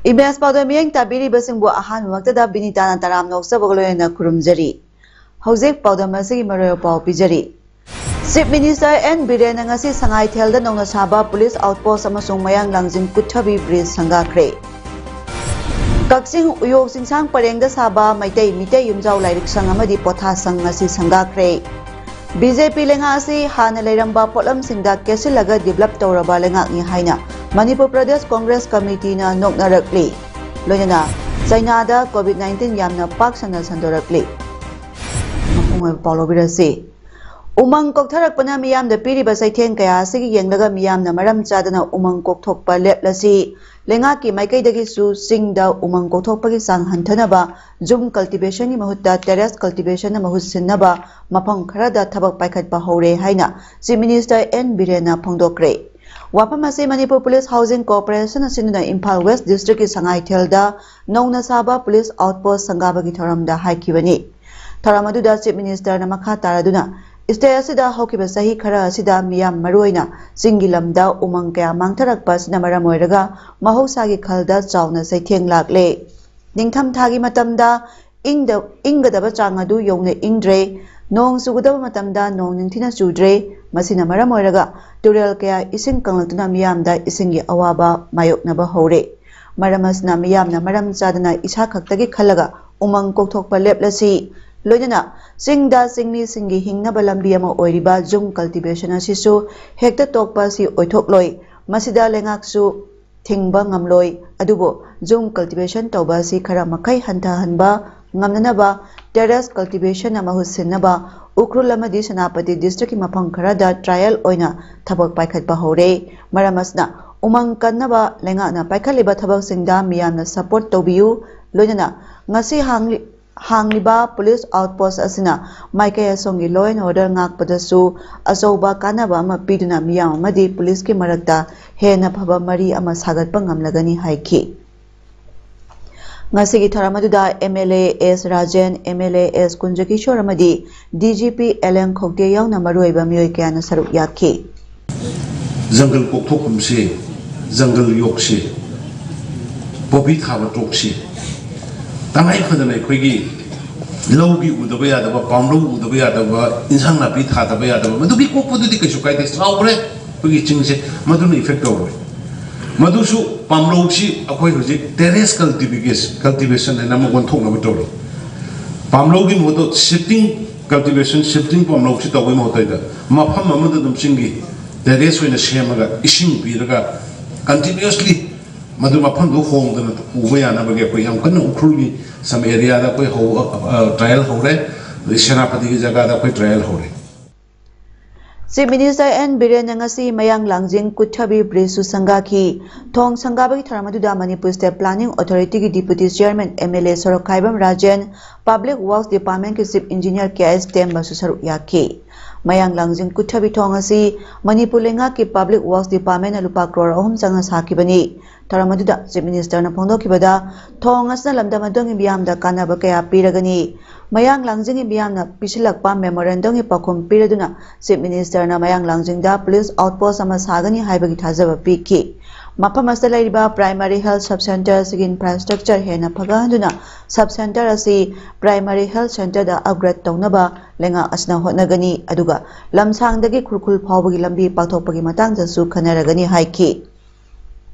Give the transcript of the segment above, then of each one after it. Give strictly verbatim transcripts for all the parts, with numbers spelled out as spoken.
ꯏꯕꯦꯁ ꯄꯥꯎꯗꯝ ꯃꯤꯠꯌꯦꯡ ꯇꯥꯕꯤꯔꯤꯕꯁꯤꯡꯕꯨ ꯑꯍꯥꯟꯕꯃꯛꯇꯗ ꯕꯤꯅꯤꯇꯥꯅ ꯇꯔꯥꯝꯅ ꯑꯣꯛꯆꯕꯒ ꯂꯣꯏꯅꯅ ꯈꯨꯔꯨꯝꯖꯔꯤ꯫ ꯍꯧꯖꯤꯛ ꯄꯥꯎꯗꯝ ꯑꯁꯤꯒꯤ ꯃꯔꯣꯏ ꯄꯥꯎ ꯄꯤꯖꯔꯤ꯫ ꯆꯤꯐ ꯃꯤꯅꯤꯁꯇꯔ ꯑꯦꯟ ꯕꯤꯔꯦꯟꯅ ꯉꯁꯤ ꯁꯉꯥꯏꯊꯦꯜꯗ ꯅꯧꯅ ꯁꯥꯕ ꯄꯨꯂꯤꯁ ꯑꯥꯎꯠꯄꯣꯁ ꯑꯃꯁꯨꯡ ꯃꯌꯥꯡ ꯂꯥꯡꯖꯤꯡ ꯀꯨꯠꯊꯕꯤ ꯕ꯭ꯔꯤꯖ ꯁꯪꯒꯥꯈ꯭ꯔꯦ꯫ ꯀꯛꯆꯤꯡ ꯎꯌꯣꯛ ꯆꯤꯡꯁꯥꯡ ꯄꯔꯦꯡꯗ ꯁꯥꯕ ꯃꯩꯇꯩ ꯃꯤꯇꯩ ꯌꯨꯝꯖꯥꯎ ꯂꯥꯏꯔꯤꯛ ꯁꯪ ꯑꯃꯗꯤ ꯄꯣꯊꯥ ꯁꯪ ꯉꯁꯤ ꯁꯪꯒꯥꯈ꯭ꯔꯦ꯫ ꯕꯤ ꯖꯦ ꯄꯤ ꯂꯩꯉꯥꯛ ꯑꯁꯤ ꯍꯥꯟꯅ ꯂꯩꯔꯝꯕ ꯄꯣꯠꯂꯝꯁꯤꯡꯗ ꯀꯦꯠꯁꯤꯜꯂꯒ ꯗꯤꯕꯂꯞ ꯇꯧꯔꯕ ꯂꯩꯉꯥꯛꯅꯤ ꯍꯥꯏꯅ ꯃꯅꯤꯄꯨꯔ ꯄ꯭ꯔꯗꯦꯁ ꯀꯣꯡꯒ꯭ꯔꯦꯁ ꯀꯃꯤꯇꯤꯅ ꯅꯣꯛꯅꯔꯛꯂꯤ꯫ ꯂꯣꯏꯅꯅ ꯆꯩꯅꯥꯗ ꯀꯣꯚꯤꯗ ꯅꯥꯏꯟꯇꯤꯟ ꯌꯥꯝꯅ ꯄꯥꯛ ꯁꯟꯅ ꯁꯟꯗꯣꯔꯛꯂꯤ꯫ ꯃꯄꯨꯡ ꯑꯣꯏꯕ ꯄꯥꯎ ꯂꯧꯕꯤꯔꯁꯤ꯫ ꯎꯃꯪ ꯀꯣꯛꯊꯔꯛꯄꯅ ꯃꯤꯌꯥꯝꯗ ꯄꯤꯔꯤꯕ ꯆꯩꯊꯦꯡ ꯀꯌꯥ ꯑꯁꯤꯒꯤ ꯌꯦꯡꯂꯒ ꯃꯤꯌꯥꯝꯅ ꯃꯔꯝ ꯆꯥꯗꯅ ꯎꯃꯪ ꯀꯣꯛꯊꯣꯛꯄ ꯂꯦꯞꯂꯁꯤ꯫ ꯂꯩꯉꯥꯛꯀꯤ ꯃꯥꯏꯀꯩꯗꯒꯤꯁꯨ ꯆꯤꯡꯗ ꯎꯃꯪ ꯀꯣꯛꯊꯣꯛꯄꯒꯤ ꯆꯥꯡ ꯍꯟꯊꯅꯕ ꯖꯨꯝ ꯀꯜꯇꯤꯚꯦꯁꯟꯒꯤ ꯃꯍꯨꯠꯇ ꯇꯦꯔꯦꯁ ꯀꯜꯇꯤꯚꯦꯁꯟꯅ ꯃꯍꯨꯠ ꯁꯤꯟꯅꯕ ꯃꯐꯝ ꯈꯔꯗ ꯊꯕꯛ ꯄꯥꯏꯈꯠꯄ ꯍꯧꯔꯦ ꯍꯥꯏꯅ ꯆꯤꯐ ꯃꯤꯅꯤꯁꯇꯔ ꯑꯦꯟ ꯕꯤꯔꯦꯟꯅ ꯐꯣꯡꯗꯣꯛꯈ꯭ꯔꯦ꯫ ꯋꯥꯐꯝ ꯑꯁꯤ ꯃꯅꯤꯄꯨꯔ ꯄꯨꯂꯤꯁ ꯍꯥꯎꯁꯤꯡ ꯀꯣꯔꯄꯣꯔꯦꯁꯟꯅ ꯁꯤꯟꯗꯨꯅ ꯏꯝꯐꯥꯜ ꯋꯦꯁ ꯗꯤꯁꯇ꯭ꯔꯤꯛꯀꯤ ꯁꯉꯥꯏꯊꯦꯜꯗ ꯅꯧꯅ ꯁꯥꯕ ꯄꯨꯂꯤꯁ ꯑꯥꯎꯠꯄꯣꯁ ꯁꯪꯒꯥꯕꯒꯤ ꯊꯧꯔꯝꯗ ꯍꯥꯏꯈꯤꯕꯅꯤ꯫ ꯊꯧꯔꯝ ꯑꯗꯨꯗ ꯆꯤꯐ ꯃꯤꯅꯤꯁꯇꯔꯅ ꯃꯈꯥ ꯇꯥꯔꯗꯨꯅ ꯁ꯭ꯇꯦꯠ ꯑꯁꯤꯗ ꯍꯧꯈꯤꯕ ꯆꯍꯤ ꯈꯔ ꯑꯁꯤꯗ ꯃꯤꯌꯥꯝ, ꯃꯔꯨꯑꯣꯏꯅ ꯆꯤꯡꯒꯤ ꯂꯝꯗ ꯎꯃꯪ ꯀꯌꯥ ꯃꯥꯡꯊꯔꯛꯄ ꯑꯁꯤꯅ ꯃꯔꯝ ꯑꯣꯏꯔꯒ ꯃꯍꯧꯁꯥꯒꯤ ꯈꯜꯗ ꯆꯥꯎꯅ ꯆꯩꯊꯦꯡ ꯂꯥꯛꯂꯦ꯫ ꯅꯤꯡꯊꯝꯊꯥꯒꯤ ꯃꯇꯝꯗ ꯏꯪꯗ-, ꯏꯪꯒꯗꯕ ꯆꯥꯡ ꯑꯗꯨ ꯌꯧꯅ ꯏꯪꯗ꯭ꯔꯦ꯫ ꯅꯣꯡ ꯆꯨꯒꯗꯕ ꯃꯇꯝꯗ ꯅꯣꯡ ꯅꯤꯡꯊꯤꯅ ꯆꯨꯗ꯭ꯔꯦ꯫ ꯃꯁꯤꯅ ꯃꯔꯝ ꯑꯣꯏꯔꯒ ꯇꯨꯔꯦꯜ ꯀꯌꯥ ꯏꯁꯤꯡ ꯀꯪꯂꯛꯇꯨꯅ ꯃꯤꯌꯥꯝꯗ ꯏꯁꯤꯡꯒꯤ ꯑꯋꯥꯕ ꯃꯥꯌꯣꯛꯅꯕ ꯍꯧꯔꯦ꯫ ꯃꯔꯝ ꯑꯁꯤꯅ ꯃꯤꯌꯥꯝꯅ ꯃꯔꯝ ꯆꯥꯗꯅ ꯏꯁꯥ ꯈꯛꯇꯒꯤ ꯈꯜꯂꯒ ꯎꯃꯪ ꯀꯣꯛꯊꯣꯛꯄ ꯂꯦꯞꯂꯁꯤ꯫ ꯂꯣꯏꯅꯅ ꯆꯤꯡꯗ ꯆꯤꯡꯃꯤꯁꯤꯡꯒꯤ ꯍꯤꯡꯅꯕ ꯂꯝꯕꯤ ꯑꯃ ꯑꯣꯏꯔꯤꯕ ꯖꯨꯝ ꯀꯜꯇꯤꯚꯦꯁꯟ ꯑꯁꯤꯁꯨ ꯍꯦꯛꯇ ꯇꯣꯛꯄ ꯑꯁꯤ ꯑꯣꯏꯊꯣꯛꯂꯣꯏ꯫ ꯃꯁꯤꯗ ꯂꯩꯉꯥꯛꯁꯨ ꯊꯤꯡꯕ ꯉꯝꯂꯣꯏ꯫ ꯑꯗꯨꯕꯨ ꯖꯨꯝ ꯀꯜꯇꯤꯚꯦꯁꯟ ꯇꯧꯕ ꯑꯁꯤ ꯈꯔ ꯃꯈꯩ ꯍꯟꯊꯍꯟꯕ ꯉꯝꯅꯅꯕ ꯇꯦꯔꯦꯁ ꯀꯜꯇꯤꯚꯦꯁꯟꯅ ꯃꯍꯨꯠ ꯁꯤꯟꯅꯕ ꯎꯈ꯭ꯔꯨꯜ ꯑꯃꯗꯤ ꯁꯦꯅꯥꯄꯇꯤ ꯗꯤꯁꯇ꯭ꯔꯤꯛꯀꯤ ꯃꯐꯝ ꯈꯔꯗ ꯇ꯭ꯔꯥꯏꯌꯦꯜ ꯑꯣꯏꯅ ꯊꯕꯛ ꯄꯥꯏꯈꯠꯄ ꯍꯧꯔꯦ꯫ ꯃꯔꯝ ꯑꯁꯤꯅ ꯎꯃꯪ ꯀꯟꯅꯕ ꯂꯩꯉꯥꯛꯅ ꯄꯥꯏꯈꯠꯂꯤꯕ ꯊꯕꯛꯁꯤꯡꯗ ꯃꯤꯌꯥꯝꯅ ꯁꯄꯣꯔꯠ ꯇꯧꯕꯤꯌꯨ꯫ ꯂꯣꯏꯅꯅ ꯉꯁꯤ ꯍꯥꯡꯂꯤ-, ꯍꯥꯡꯂꯤꯕ ꯄꯨꯂꯤꯁ ꯑꯥꯎꯠꯄꯣꯁ ꯑꯁꯤꯅ ꯃꯥꯏꯀꯩ ꯑꯁꯣꯝꯒꯤ law and order ꯉꯥꯛꯄꯗꯁꯨ ꯑꯆꯧꯕ ꯀꯥꯟꯅꯕ ꯑꯃ ꯄꯤꯗꯨꯅ ꯃꯤꯌꯥꯝ ꯑꯃꯗꯤ ꯄꯨꯂꯤꯁꯀꯤ ꯃꯔꯛꯇ ꯍꯦꯟꯅ ꯐꯕ ꯃꯔꯤ ꯑꯃ ꯁꯥꯒꯠꯄ ꯉꯝꯂꯒꯅꯤ ꯍꯥꯏꯈꯤ꯫ ꯉꯁꯤꯒꯤ ꯊꯧꯔꯝ ꯑꯗꯨꯗ M L A S Rajen, M L A S ꯀꯨꯟꯖꯀꯤꯁꯣꯔ ꯑꯃꯗꯤ D G P L M ꯈꯧꯇꯦ ꯌꯥꯎꯅ ꯃꯔꯨꯑꯣꯏꯕ ꯃꯤꯑꯣꯏ ꯀꯌꯥꯅ ꯁꯔꯨꯛ ꯌꯥꯈꯤ꯫ ꯖꯪꯒꯜ ꯀꯣꯛꯊꯣꯛꯐꯝꯁꯤ, ꯖꯪꯒꯜ ꯌꯣꯛꯁꯤ, ꯄꯣꯄꯤ ꯊꯥꯕ ꯇꯣꯛꯁꯤ꯫ ꯇꯉꯥꯏ ꯐꯗꯅ ꯑꯩꯈꯣꯏꯒꯤ ꯂꯧꯒꯤ ꯎꯗꯕ ꯌꯥꯗꯕ, ꯄꯥꯝꯂꯧ ꯎꯗꯕ ꯌꯥꯗꯕ, ꯏꯟꯁꯥꯡ ꯅꯥꯄꯤ ꯊꯥꯗꯕ ꯌꯥꯗꯕ, ꯃꯗꯨꯒꯤ ꯀꯣꯛꯄꯗꯨꯗꯤ ꯀꯩꯁꯨ ꯀꯥꯏꯗꯦ, ꯆꯥꯎꯈ꯭ꯔꯦ ꯑꯩꯈꯣꯏꯒꯤ ꯆꯤꯡꯁꯦ, ꯃꯗꯨꯅ effect ꯇꯧꯔꯣꯏ꯫ ꯃꯗꯨꯁꯨ ꯄꯥꯝꯂꯧꯁꯤ ꯑꯩꯈꯣꯏ ꯍꯧꯖꯤꯛ terrace cultivation, cultivation ꯍꯥꯏꯅ ꯑꯃ ꯑꯣꯟꯊꯣꯛꯅꯕ ꯇꯧꯔꯤ꯫ ꯄꯥꯝꯂꯧꯒꯤ ꯃꯍꯨꯠꯇ shifting cultivation, shifting ꯄꯥꯝꯂꯧꯁꯤ ꯇꯧꯕꯒꯤ ꯃꯍꯨꯠꯇ ꯃꯐꯝ ꯑꯃꯗ ꯑꯗꯨꯝ ꯆꯤꯡꯒꯤ terrace ꯑꯣꯏꯅ ꯁꯦꯝꯃꯒ ꯏꯁꯤꯡ ꯄꯤꯔꯒ continuously ꯃꯗꯨ ꯃꯐꯝꯗꯨ ꯍꯣꯡꯗꯅ ꯎꯕ ꯌꯥꯅꯕꯒꯤ ꯑꯩꯈꯣꯏ ꯌꯥꯝ ꯀꯟꯅ ꯎꯈ꯭ꯔꯨꯜꯒꯤ some areaꯗ ꯑꯩꯈꯣꯏ ꯍꯧ-, ꯑ, trial ꯍꯧꯔꯦ꯫ ꯑꯗꯩ ꯁꯦꯅꯥꯄꯇꯤꯒꯤ ꯖꯒꯥꯗ ꯑꯩꯈꯣꯏ trial ꯍꯧꯔꯦ꯫ Chief Minister N ꯕꯤꯔꯦꯟꯅ ꯉꯁꯤ ꯃꯌꯥꯡ ꯂꯥꯡꯖꯤꯡ ꯀꯨꯠꯊꯕꯤ bridgeꯁꯨ ꯁꯪꯒꯥꯈꯤ꯫ ꯊꯣꯡ ꯁꯪꯒꯥꯕꯒꯤ ꯊꯧꯔꯝ ꯑꯗꯨꯗ Manipur State Planning Authorityꯒꯤ Deputy Chairman, M L A Sorokhaibam Rajen, Public Works Departmentꯀꯤ Chief Engineer K S ꯇꯦꯝꯕꯁꯨ ꯁꯔꯨꯛ ꯌꯥꯈꯤ꯫ ꯃꯌꯥꯡ ꯂꯥꯡꯖꯤꯡ ꯀꯨꯠꯊꯕꯤ ꯊꯣꯡ ꯑꯁꯤ ꯃꯅꯤꯄꯨꯔ ꯂꯩꯉꯥꯛꯀꯤ Public Works Departmentꯅ ꯂꯨꯄꯥ ꯀ꯭ꯔꯣꯔ ꯑꯍꯨꯝ ꯆꯪꯅ ꯁꯥꯈꯤꯕꯅꯤ꯫ ꯊꯧꯔꯝ ꯑꯗꯨꯗ Chief Ministerꯅ ꯐꯣꯡꯗꯣꯛꯈꯤꯕꯗ, ꯊꯣꯡ ꯑꯁꯤꯅ ꯂꯝꯗꯝ ꯑꯗꯨꯒꯤ ꯃꯤꯌꯥꯝꯗ ꯀꯥꯟꯅꯕ ꯀꯌꯥ ꯄꯤꯔꯒꯅꯤ꯫ ꯃꯌꯥꯡ ꯂꯥꯡꯖꯤꯡꯒꯤ ꯃꯤꯌꯥꯝꯅ ꯄꯤꯁꯤꯜꯂꯛꯄ memorandumꯒꯤ ꯄꯥꯎꯈꯨꯝ ꯄꯤꯔꯗꯨꯅ Chief Ministerꯅ ꯃꯌꯥꯡ ꯂꯥꯡꯖꯤꯡꯗ police outpost ꯑꯃ ꯁꯥꯒꯅꯤ ꯍꯥꯏꯕꯒꯤ ꯊꯥꯖꯕ ꯄꯤꯈꯤ꯫ ꯃꯐꯝ ꯑꯁꯤꯗ ꯂꯩꯔꯤꯕ primary health sub centre ꯑꯁꯤꯒꯤ infrastructure ꯍꯦꯟꯅ ꯐꯒꯠꯍꯟꯗꯨꯅ sub centre ꯑꯁꯤ primary health centreꯗ upgrade ꯇꯧꯅꯕ ꯂꯩꯉꯥꯛ ꯑꯁꯤꯅ ꯍꯣꯠꯅꯒꯅꯤ, ꯑꯗꯨꯒ ꯂꯝꯁꯥꯡꯗꯒꯤ ꯈꯨꯔꯈꯨꯜ ꯐꯥꯎꯕꯒꯤ ꯂꯝꯕꯤ ꯄꯥꯛꯊꯣꯛꯄꯒꯤ ꯃꯇꯥꯡꯗꯁꯨ ꯈꯟꯅꯔꯒꯅꯤ ꯍꯥꯏꯈꯤ꯫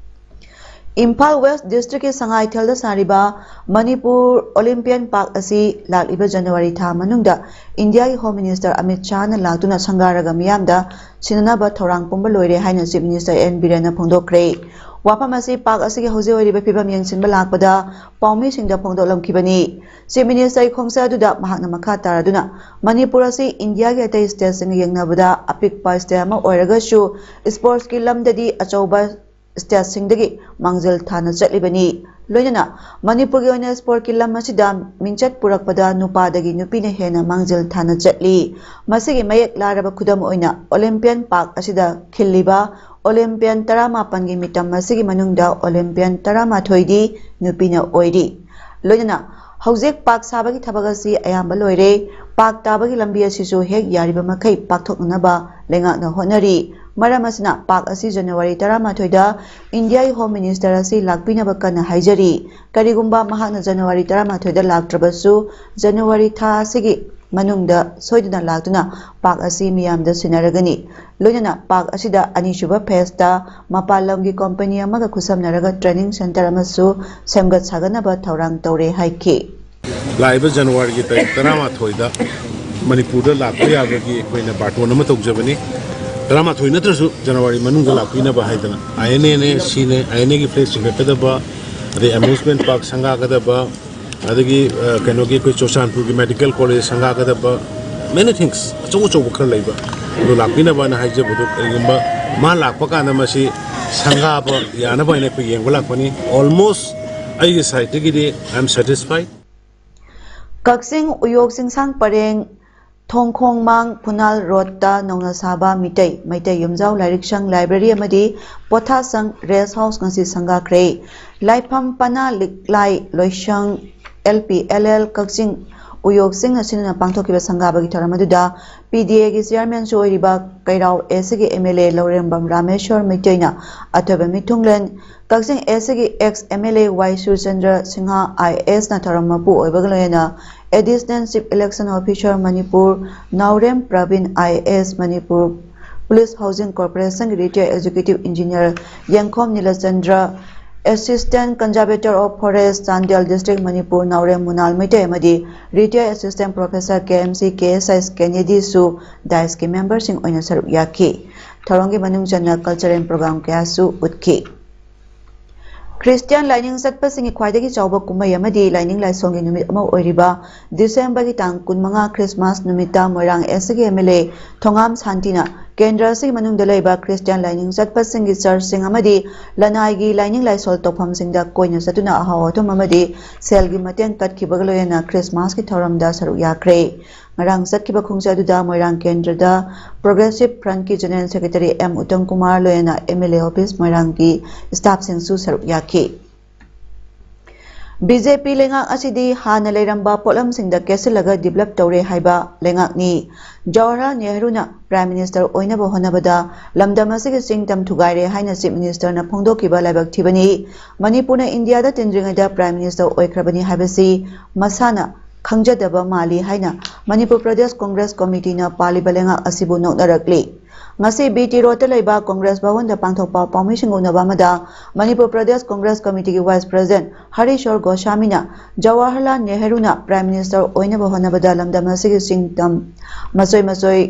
ꯏꯝꯐꯥꯜ West Districtꯀꯤ ꯁꯉꯥꯏꯊꯦꯜꯗ ꯁꯥꯔꯤꯕ ꯃꯅꯤꯄꯨꯔ Olympian Park ꯑꯁꯤ ꯂꯥꯛꯂꯤꯕ January ꯊꯥ ꯃꯅꯨꯡꯗ ꯏꯟꯗꯤꯌꯥꯒꯤ Home Minister ꯑꯃꯤꯠ ꯁꯥꯍꯅ ꯂꯥꯛꯇꯨꯅ ꯁꯪꯒꯥꯔꯒ ꯃꯤꯌꯥꯝꯗ ꯁꯤꯟꯅꯅꯕ ꯊꯧꯔꯥꯡ ꯄꯨꯝꯕ ꯂꯣꯏꯔꯦ ꯍꯥꯏꯅ Chief Minister N ꯕꯤꯔꯦꯟꯅ ꯐꯣꯡꯗꯣꯛꯈ꯭ꯔꯦ꯫ ꯋꯥꯐꯝ ꯑꯁꯤ park ꯑꯁꯤꯒꯤ ꯍꯧꯖꯤꯛ ꯑꯣꯏꯔꯤꯕ ꯐꯤꯕꯝ ꯌꯦꯡꯁꯤꯟꯕ ꯂꯥꯛꯄꯗ ꯄꯥꯎꯃꯤꯁꯤꯡꯗ ꯐꯣꯡꯗꯣꯛꯂꯝꯈꯤꯕꯅꯤ꯫ Chief Ministerꯒꯤ ꯈꯣꯡꯆꯠ ꯑꯗꯨꯗ ꯃꯍꯥꯛꯅ ꯃꯈꯥ ꯇꯥꯔꯗꯨꯅ, ꯃꯅꯤꯄꯨꯔ ꯑꯁꯤ ꯏꯟꯗꯤꯌꯥꯒꯤ ꯑꯇꯩ stateꯁꯤꯡꯒ ꯌꯦꯡꯅꯕꯗ ꯑꯄꯤꯛꯄ state ꯑꯃ ꯑꯣꯏꯔꯒꯁꯨ sportsꯀꯤ ꯂꯝꯗꯗꯤ ꯑꯆꯧꯕ ꯁ꯭ꯇꯦꯠꯁꯤꯡꯗꯒꯤ ꯃꯥꯡꯖꯤꯜ ꯊꯥꯅ ꯆꯠꯂꯤꯕꯅꯤ꯫ ꯂꯣꯏꯅꯅ ꯃꯅꯤꯄꯨꯔꯒꯤ ꯑꯣꯏꯅ ꯁ꯭ꯄꯣꯔꯠꯀꯤ ꯂꯝ ꯑꯁꯤꯗ ꯃꯤꯡꯆꯠ ꯄꯨꯔꯛꯄꯗ ꯅꯨꯄꯥꯗꯒꯤ ꯅꯨꯄꯤꯅ ꯍꯦꯟꯅ ꯃꯥꯡꯖꯤꯜ ꯊꯥꯅ ꯆꯠꯂꯤ꯫ ꯃꯁꯤꯒꯤ ꯃꯌꯦꯛ ꯂꯥꯔꯕ ꯈꯨꯗꯝ ꯑꯣꯏꯅ ꯑꯣꯂꯦꯝꯄꯤꯌꯟ ꯄꯥꯛ ꯑꯁꯤꯗ ꯈꯤꯜꯂꯤꯕ ꯑꯣꯂꯦꯝꯄꯤꯌꯟ ꯇꯔꯥꯃꯥꯄꯟꯒꯤ ꯃꯤꯇꯝ ꯑꯁꯤꯒꯤ ꯃꯅꯨꯡꯗ ꯑꯣꯂꯦꯝꯄꯤꯌꯟ ꯇꯔꯥꯃꯥꯊꯣꯏꯗꯤ ꯅꯨꯄꯤꯅ ꯑꯣꯏꯔꯤ꯫ ꯂꯣꯏꯅꯅ ꯍꯧꯖꯤꯛ ꯄꯥꯛ ꯁꯥꯕꯒꯤ ꯊꯕꯛ ꯑꯁꯤ ꯑꯌꯥꯝꯕ ꯂꯣꯏꯔꯦ꯫ ꯄꯥꯛ ꯇꯥꯕꯒꯤ ꯂꯝꯕꯤ ꯑꯁꯤꯁꯨ ꯍꯦꯛ ꯌꯥꯔꯤꯕ ꯃꯈꯩ ꯄꯥꯛꯊꯣꯛꯅꯅꯕ ꯂꯩꯉꯥꯛꯅ ꯍꯣꯠꯅꯔꯤ꯫ ꯃꯔꯝ ꯑꯁꯤꯅ ꯄꯥꯛ ꯑꯁꯤ ꯖꯅꯋꯥꯔꯤ ꯇꯔꯥꯃꯥꯊꯣꯏꯗ ꯏꯟꯗꯤꯌꯥꯒꯤ ꯍꯣꯝ ꯃꯤꯅꯤꯁꯇꯔ ꯑꯁꯤ ꯂꯥꯛꯄꯤꯅꯕ ꯀꯟꯅ ꯍꯥꯏꯖꯔꯤ꯫ ꯀꯔꯤꯒꯨꯝꯕ ꯃꯍꯥꯛꯅ ꯖꯅꯋꯥꯔꯤ ꯇꯔꯥꯃꯥꯊꯣꯏꯗ ꯂꯥꯛꯇ꯭ꯔꯕꯁꯨ, ꯖꯅꯋꯥꯔꯤ ꯊꯥ ꯑꯁꯤꯒꯤ ꯃꯅꯨꯡꯗ ꯁꯣꯏꯗꯅ ꯂꯥꯛꯇꯨꯅ ꯄꯥꯛ ꯑꯁꯤ ꯃꯤꯌꯥꯝꯗ ꯁꯤꯟꯅꯔꯒꯅꯤ꯫ ꯂꯣꯏꯅꯅ ꯄꯥꯛ ꯑꯁꯤꯗ ꯑꯅꯤꯁꯨꯕ ꯐꯦꯖꯇ ꯃꯄꯥꯟ ꯂꯝꯒꯤ ꯀꯣꯝꯄꯅꯤ ꯑꯃꯒ ꯈꯨꯠꯁꯝꯅꯔꯒ ꯇ꯭ꯔꯦꯅꯤꯡ ꯁꯦꯟꯇꯔ ꯑꯃꯁꯨ ꯁꯦꯝꯒꯠ ꯁꯥꯒꯠꯅꯕ ꯊꯧꯔꯥꯡ ꯇꯧꯔꯦ ꯍꯥꯏꯈꯤ꯫ ꯂꯥꯛꯏꯕ ꯖꯅꯋꯥꯔꯤꯒꯤ ꯇꯥꯔꯤꯛ ꯇꯔꯥꯃꯥꯊꯣꯏꯗ ꯃꯅꯤꯄꯨꯔꯗ ꯂꯥꯛꯄ ꯌꯥꯕꯒꯤ ꯑꯩꯈꯣꯏꯅ ꯕꯥꯔꯇꯣꯟ ꯑꯃ ꯇꯧꯖꯕꯅꯤ꯫ ꯇꯔꯥꯃꯥꯊꯣꯏ ꯅꯠꯇ꯭ꯔꯁꯨ ꯖꯅꯋꯥꯔꯤ ꯃꯅꯨꯡꯗ ꯂꯥꯛꯄꯤꯅꯕ ꯍꯥꯏꯗꯅ ꯑꯥꯏ ꯑꯦꯟ ꯑꯦꯅꯦ, ꯁꯤꯅꯦ, ꯑꯥꯏ ꯑꯦꯟ ꯑꯦꯒꯤ ꯐ꯭ꯂꯦꯒ ꯆꯤꯡꯈꯠꯀꯗꯕ, ꯑꯗꯩ ꯑꯃ꯭ꯌꯨꯁꯃꯦꯟ ꯄꯥꯔꯛ ꯁꯪꯒꯥꯒꯗꯕ, ꯑꯗꯒꯤ ꯑ, ꯀꯩꯅꯣꯒꯤ ꯑꯩꯈꯣꯏ ꯆꯨꯔꯆꯥꯟꯄꯨꯔꯒꯤ ꯃꯦꯗꯤꯀꯦꯜ ꯀꯣꯂꯦꯖ ꯁꯪꯒꯥꯒꯗꯕ, many things, ꯑꯆꯧ ꯑꯆꯧꯕ ꯈꯔ ꯂꯩꯕ, ꯑꯗꯨ ꯂꯥꯛꯄꯤꯅꯕꯅ ꯍꯥꯏꯖꯕꯗꯨ, ꯀꯔꯤꯒꯨꯝꯕ ꯃꯥ ꯂꯥꯛꯄ ꯀꯥꯟꯗ ꯃꯁꯤ ꯁꯪꯒꯥꯕ ꯌꯥꯅꯕ ꯍꯥꯏꯅ ꯑꯩꯈꯣꯏ ꯌꯦꯡꯕ ꯂꯥꯛꯄꯅꯤ꯫ Almost ꯑꯩꯒꯤ ꯁꯥꯏꯠꯇꯒꯤꯗꯤ I am satisfied꯫ ꯀꯛꯆꯤꯡ ꯎꯌꯣꯛ ꯆꯤꯡꯁꯥꯡ ꯄꯔꯦꯡ ꯊꯣꯡꯈꯣꯡꯃꯥꯡ ꯐꯨꯅꯥꯜ ꯔꯣꯗꯇ ꯅꯧꯅ ꯁꯥꯕ ꯃꯤꯇꯩ, ꯃꯩꯇꯩ ꯌꯨꯝꯖꯥꯎ ꯂꯥꯏꯔꯤꯛ ꯁꯪ, ꯂꯥꯏꯕ꯭ꯔꯦꯔꯤ ꯑꯃꯗꯤ ꯄꯣꯊꯥꯁꯪ ꯔꯦꯁ ꯍꯥꯎꯁ ꯉꯁꯤ ꯁꯪꯒꯥꯈ꯭ꯔꯦ꯫ ꯂꯥꯏꯐꯝ ꯄꯅꯥ ꯂꯤꯛꯂꯥꯏ ꯂꯣꯏꯁꯪ ꯑꯦꯜ ꯄꯤ ꯑꯦꯜ ꯑꯦꯜ ꯀꯛꯆꯤꯡ ꯎꯌꯣꯛ ꯆꯤꯡꯅ ꯁꯤꯟꯗꯨꯅ ꯄꯥꯡꯊꯣꯛꯈꯤꯕ ꯁꯪꯒꯥꯕꯒꯤ ꯊꯧꯔꯝ ꯑꯗꯨꯗ ꯄꯤ ꯗꯤ ꯑꯦꯒꯤ ꯆꯤꯌꯥꯔꯃꯦꯟꯁꯨ ꯑꯣꯏꯔꯤꯕ ꯀꯩꯔꯥꯎ ꯑꯦꯁ ꯁꯤꯒꯤ ꯑꯦꯝ ꯑꯦꯜ ꯑꯦ ꯂꯧꯔꯦꯝꯕꯝ ꯔꯥꯃꯦꯁꯣꯔ ꯃꯩꯇꯩꯅ ꯑꯊꯣꯏꯕ ꯃꯤꯊꯨꯡꯂꯦꯟ, ꯀꯛꯆꯤꯡ ꯑꯦꯁ ꯁꯤꯒꯤ ex M L A Y Surchandra Singh I A ꯑꯦꯁꯅ ꯊꯧꯔꯝ ꯃꯄꯨ ꯑꯣꯏꯕꯒ ꯂꯣꯏꯅꯅ additional chief election officer Manipur Naorem Prabin I A S, Manipur police housing ꯀꯣꯔꯄꯣꯔꯦꯁꯟꯒꯤ retired executive engineer Yengkhom Nilchandra, assistant conservator of forests, Chandel district, Manipur Naorem Munal Meitei ꯑꯃꯗꯤ retired assistant professor K M C K ꯑꯦꯁ ꯑꯥꯏ ꯀꯦꯅꯦꯗꯤꯁꯨ ꯗꯥꯏꯁꯀꯤ ꯃꯦꯝꯕꯔꯁꯤꯡ ꯑꯣꯏꯅ ꯁꯔꯨꯛ ꯌꯥꯈꯤ꯫ ꯊꯧꯔꯝꯒꯤ ꯃꯅꯨꯡ ꯆꯟꯅ ꯀꯜꯆꯔꯦꯜ ꯄ꯭ꯔꯣꯒ꯭ꯔꯥꯝ ꯀꯌꯥꯁꯨ ꯎꯠꯈꯤ꯫ ꯈ꯭ꯔꯤꯁꯇꯤꯌꯥꯟ ꯂꯥꯏꯅꯤꯡ ꯆꯠꯄꯁꯤꯡꯒꯤ ꯈ꯭ꯋꯥꯏꯗꯒꯤ ꯆꯥꯎꯕ ꯀꯨꯝꯍꯩ ꯑꯃꯗꯤ ꯂꯥꯏꯅꯤꯡ ꯂꯥꯏꯁꯣꯟꯒꯤ ꯅꯨꯃꯤꯠ ꯑꯃ ꯑꯣꯏꯔꯤꯕ ꯗꯤꯁꯦꯝꯕꯔꯒꯤ ꯇꯥꯡ ꯀꯨꯟꯃꯉꯥ ꯈ꯭ꯔꯤꯁꯃꯥꯁ ꯅꯨꯃꯤꯠꯇ ꯃꯣꯏꯔꯥꯡ ꯑꯦꯁ ꯁꯤꯒꯤ ꯑꯦꯝ ꯑꯦꯜ ꯑꯦ ꯊꯣꯉꯥꯝ ꯁꯥꯟꯇꯤꯅ ꯀꯦꯟꯗ꯭ꯔ ꯑꯁꯤꯒꯤ ꯃꯅꯨꯡꯗ ꯂꯩꯕ ꯈ꯭ꯔꯤꯁꯇꯤꯌꯥꯟ ꯂꯥꯏꯅꯤꯡ ꯆꯠꯄꯁꯤꯡꯒꯤ ꯆꯔꯆꯁꯤꯡ ꯑꯃꯗꯤ ꯂꯅꯥꯏꯒꯤ ꯂꯥꯏꯅꯤꯡ ꯂꯥꯏꯁꯣꯜ ꯇꯧꯐꯝꯁꯤꯡꯗ ꯀꯣꯏꯅ ꯆꯠꯇꯨꯅ ꯑꯍꯥꯎ ꯑꯊꯨꯝ ꯑꯃꯗꯤ ꯁꯦꯜꯒꯤ ꯃꯇꯦꯡ ꯀꯠꯈꯤꯕꯒ ꯂꯣꯏꯅꯅ ꯈ꯭ꯔꯤꯁꯃꯥꯁꯀꯤ ꯊꯧꯔꯝꯗ ꯁꯔꯨꯛ ꯌꯥꯈ꯭ꯔꯦ꯫ ꯉꯔꯥꯡ ꯆꯠꯈꯤꯕ ꯈꯣꯡꯆꯠ ꯑꯗꯨꯗ ꯃꯣꯏꯔꯥꯡ ꯀꯦꯟꯗ꯭ꯔꯗ Progressive Frontꯀꯤ General Secretary M Uttam Kumar ꯂꯣꯏꯅꯅ MLA office ꯃꯣꯏꯔꯥꯡꯒꯤ staffꯁꯤꯡꯁꯨ ꯁꯔꯨꯛ ꯌꯥꯈꯤ꯫ BJP ꯂꯩꯉꯥꯛ ꯑꯁꯤꯗꯤ ꯍꯥꯟꯅ ꯂꯩꯔꯝꯕ ꯄꯣꯠꯂꯝꯁꯤꯡꯗ ꯀꯦꯠꯁꯤꯜꯂꯒ develop ꯇꯧꯔꯦ ꯍꯥꯏꯕ ꯂꯩꯉꯥꯛꯅꯤ꯫ ꯖꯋꯥꯍꯔꯂꯥꯜ ꯅꯦꯍꯔꯨꯅ Prime Minister ꯑꯣꯏꯅꯕ ꯍꯣꯠꯅꯕꯗ ꯂꯝꯗꯝ ꯑꯁꯤꯒꯤ ꯆꯤꯡ ꯇꯝ ꯊꯨꯒꯥꯏꯔꯦ ꯍꯥꯏꯅ Chief Ministerꯅ ꯐꯣꯡꯗꯣꯛꯈꯤꯕ ꯂꯥꯏꯕꯛ ꯊꯤꯕꯅꯤ꯫ ꯃꯅꯤꯄꯨꯔꯅ ꯏꯟꯗꯤꯌꯥꯗ ꯇꯤꯟꯗ꯭ꯔꯤꯉꯩꯗ Prime Minister ꯑꯣꯏꯈ꯭ꯔꯕꯅꯤ ꯍꯥꯏꯕꯁꯤ ꯃꯁꯥꯅ ꯈꯪꯖꯗꯕ ꯃꯥꯜꯂꯤ ꯍꯥꯏꯅ ꯃꯅꯤꯄꯨꯔ ꯄ꯭ꯔꯗꯦꯁ ꯀꯣꯡꯒ꯭ꯔꯦꯁ ꯀꯣꯃꯤꯇꯤꯅ ꯄꯥꯜꯂꯤꯕ ꯂꯩꯉꯥꯛ ꯑꯁꯤꯕꯨ ꯅꯣꯛꯅꯔꯛꯂꯤ꯫ ꯉꯁꯤ BT Roadꯇ ꯂꯩꯕ ꯀꯣꯡꯒ꯭ꯔꯦꯁ ꯚꯋꯟꯗ ꯄꯥꯡꯊꯣꯛꯄ ꯄꯥꯎꯃꯤꯁꯤꯡ ꯎꯅꯕ ꯑꯃꯗ Manipur Pradesh Congress ꯀꯣꯃꯤꯇꯤꯒꯤ Vice President ꯍꯔꯤꯁꯣꯔ ꯒꯣꯁꯥꯃꯤꯅ Jawaharlal ꯅꯦꯍꯔꯨꯅ Prime Minister ꯑꯣꯏꯅꯕ ꯍꯣꯠꯅꯕꯗ ꯂꯝꯗꯝ ꯑꯁꯤꯒꯤ ꯆꯤꯡ ꯇꯝ ꯃꯆꯣꯏ ꯃꯆꯣꯏ